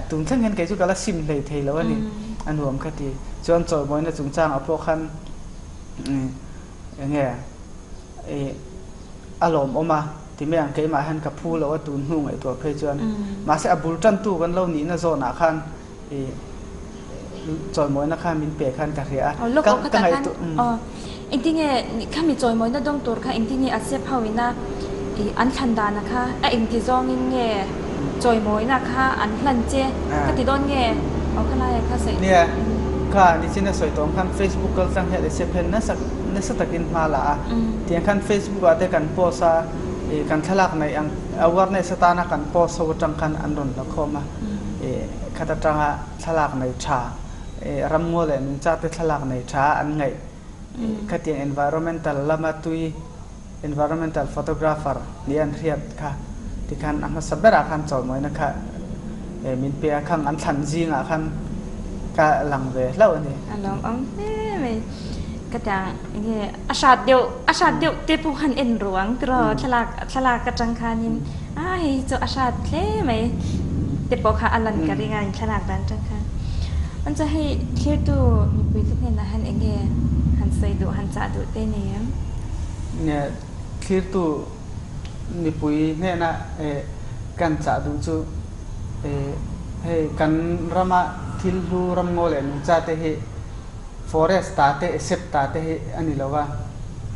tun thleng hian kei chu ka la sim hlei thei lo a ni, a nuam ka ti. Chuan chawimawina chungchangah pawh khan ih eng nge ih a lawmawm a ti mai ang, keimah hian ka phu lo a tun hnu ngaihtuah phei chuan mahse a bul tantu kan lo nihna zawnah khan ih chawimawina kha min pe khan ka hria a, ka ka ngaihtuah aw engtinge khami chawimawina dawng tur kha engtinge a sep ho ina ih an thlan dana kha a engti zawngin nge chawimawina kha an hlan che ka ti dawn nge aw khalai kha sawi Nia kha nichina sawi tawng khan Facebook kal tlang hian sep hian nasa nasa takin hma la a. Tiang khan Facebook ah te kan post a, ih kan thlalak neih ang awareness atana kan post ho atang khan an rawn la khawm a, ih khat atanga thlalak nei tha, ih ramngaw leh nungcha te thlalak nei tha an ngaih, ih khatiang environmental lama tui environmental photographer nih an hriat kha tikhan a hmasa berah khan chawimawina kha ih min pe a, khang an thlan zingah khan ka lang ve hlauh a ni. A lawmawm hle mai. Ka tiang enge a hrat deuh a hrat deuh te pawh han en ruang tiraw thlalak thlalak atang khanin a hei hi chu a hrat hle mai te pawh kha a lan ka ring a in thlalak dan atang khan. An chuan hei thlirtu mipui te hnenah hian enge han sawi duh han chah duh te nei em? Nge thlirtu mipui hnena eh kan chah duh chu eh hei kan rama thil hlu ramngaw leh nungcha te hi Forest ta te, Esep ta te hi a ni lo a.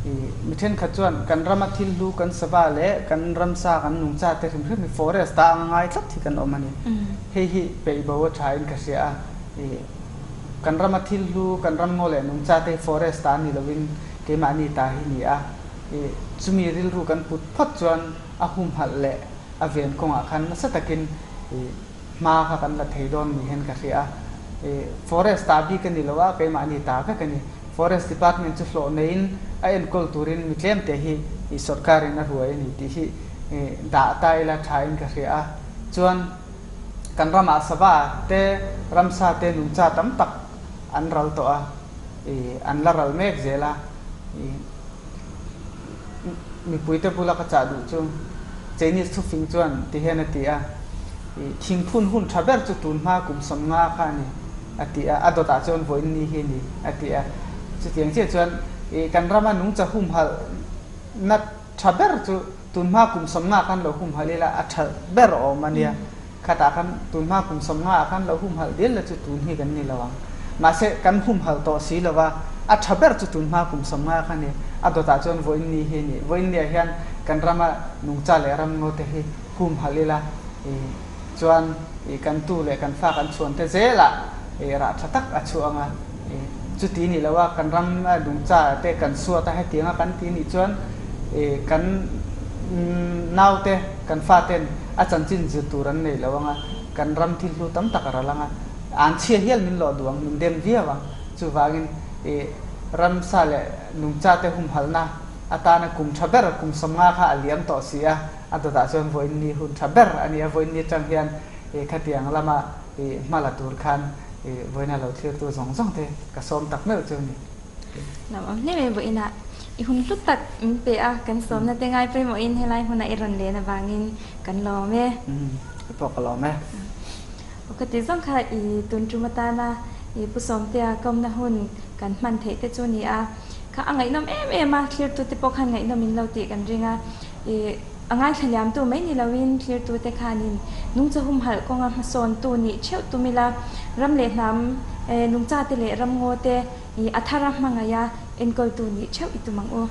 I mi thenkhat chuan kan rama thil hlu kan sava leh kan ramsa kan nungcha te hrim hrim hi forest ta anga ngai tlat hi kan awm a ni. Hei hi peih bo a tha in ka hria a. I kan rama thil hlu kan ramngaw leh nungcha te hi forest ta ni lovin keimahni ta hi ni a. I chumi rilru kan put phawt chuan a humhalh leh a ven kawngah khan nasa takin i Hma kha kan la thei dawn ni hian ka hria a, i forest ta bik a ni lo a, keimahni ta vek a ni. Forest department chu hlawh neiin a enkawl turin mi tlem te hi i sorkarin a ruai a ni tih hi i dah ta ila tha in ka hria a. Chuan kan ramah sava te, ramsa te nungcha tam tak an ral tawh a, i an la ral mek zel a, i. Mipuite bula ka chah duh chu Chinese thufing chuan ti hian a ti a, I thingphun hun tha ber chu tun hma kum 50 kha a ni, a ti a, a dawtah chuan vawiin ni hi a ni, a ti a. Chutiang chiah chuan i kan rama nungcha humhalh na tha ber chu tun hma kum 50 khan lo humhalh ila a tha ber awm a nia. Khatah khan tun hma kum 50 ah khan lo humhalh dial la chu tun hi kan ni lo ang. Mahse kan humhalh tawh si lo va, a tha ber chu tun hma kum 50 kha ni. A dawtah chuan vawiin ni hi a ni. Vawiin ni ah hian kan rama nungcha leh ramngaw te hi humhalh ila i chuan i kan tu leh kan fa kan chhuan te zelah i rah tha tak a chhuah ang a. I chuti ni lo a kan ram nungcha te kan suat a hetiang a kan ti nih chuan i kan naute kan faten a chanchin zir tur an nei lo ang a, kan ram thil hlu tam tak a ral ang a, an chhia hial min lawh duh ang, min dem viau ang. Chuvangin i ramsa leh nungcha te humhalhna atana kum tha ber, kum 50 kha a liam tawh si a, a dawtah chuan vawiin ni hun tha ber a ni a, vawiin ni atang hian i khatiang lama i hma la tur khan i vawiina lo thlirtu zawng zawng te ka sawm tak meuh chu a ni. Lo awm hle mai vawiinah i hun hlu tak min pe a, kan sawmna te ngai pawimawhin helai hmunah i rawn len avangin kan lawm e. Ka pawh ka lawm e. Aw ka ti zawng kha i tun tum atana i Pu Sawmtea kawmna hun kan hman theih te chu ni a, kha a ngaihnawm em em a, thlirtu te pawh khan ngaihnawm in lo tih kan ring a, i. A ngaithla liamtu mai ni loin thlirtute khanin nungcha humhalh kawnga hmasawntu nih theuh tum ila, ram leh hnam, nungchate leh ramngawte a thara hmangaiha enkawltu nih theuh i tum ang u.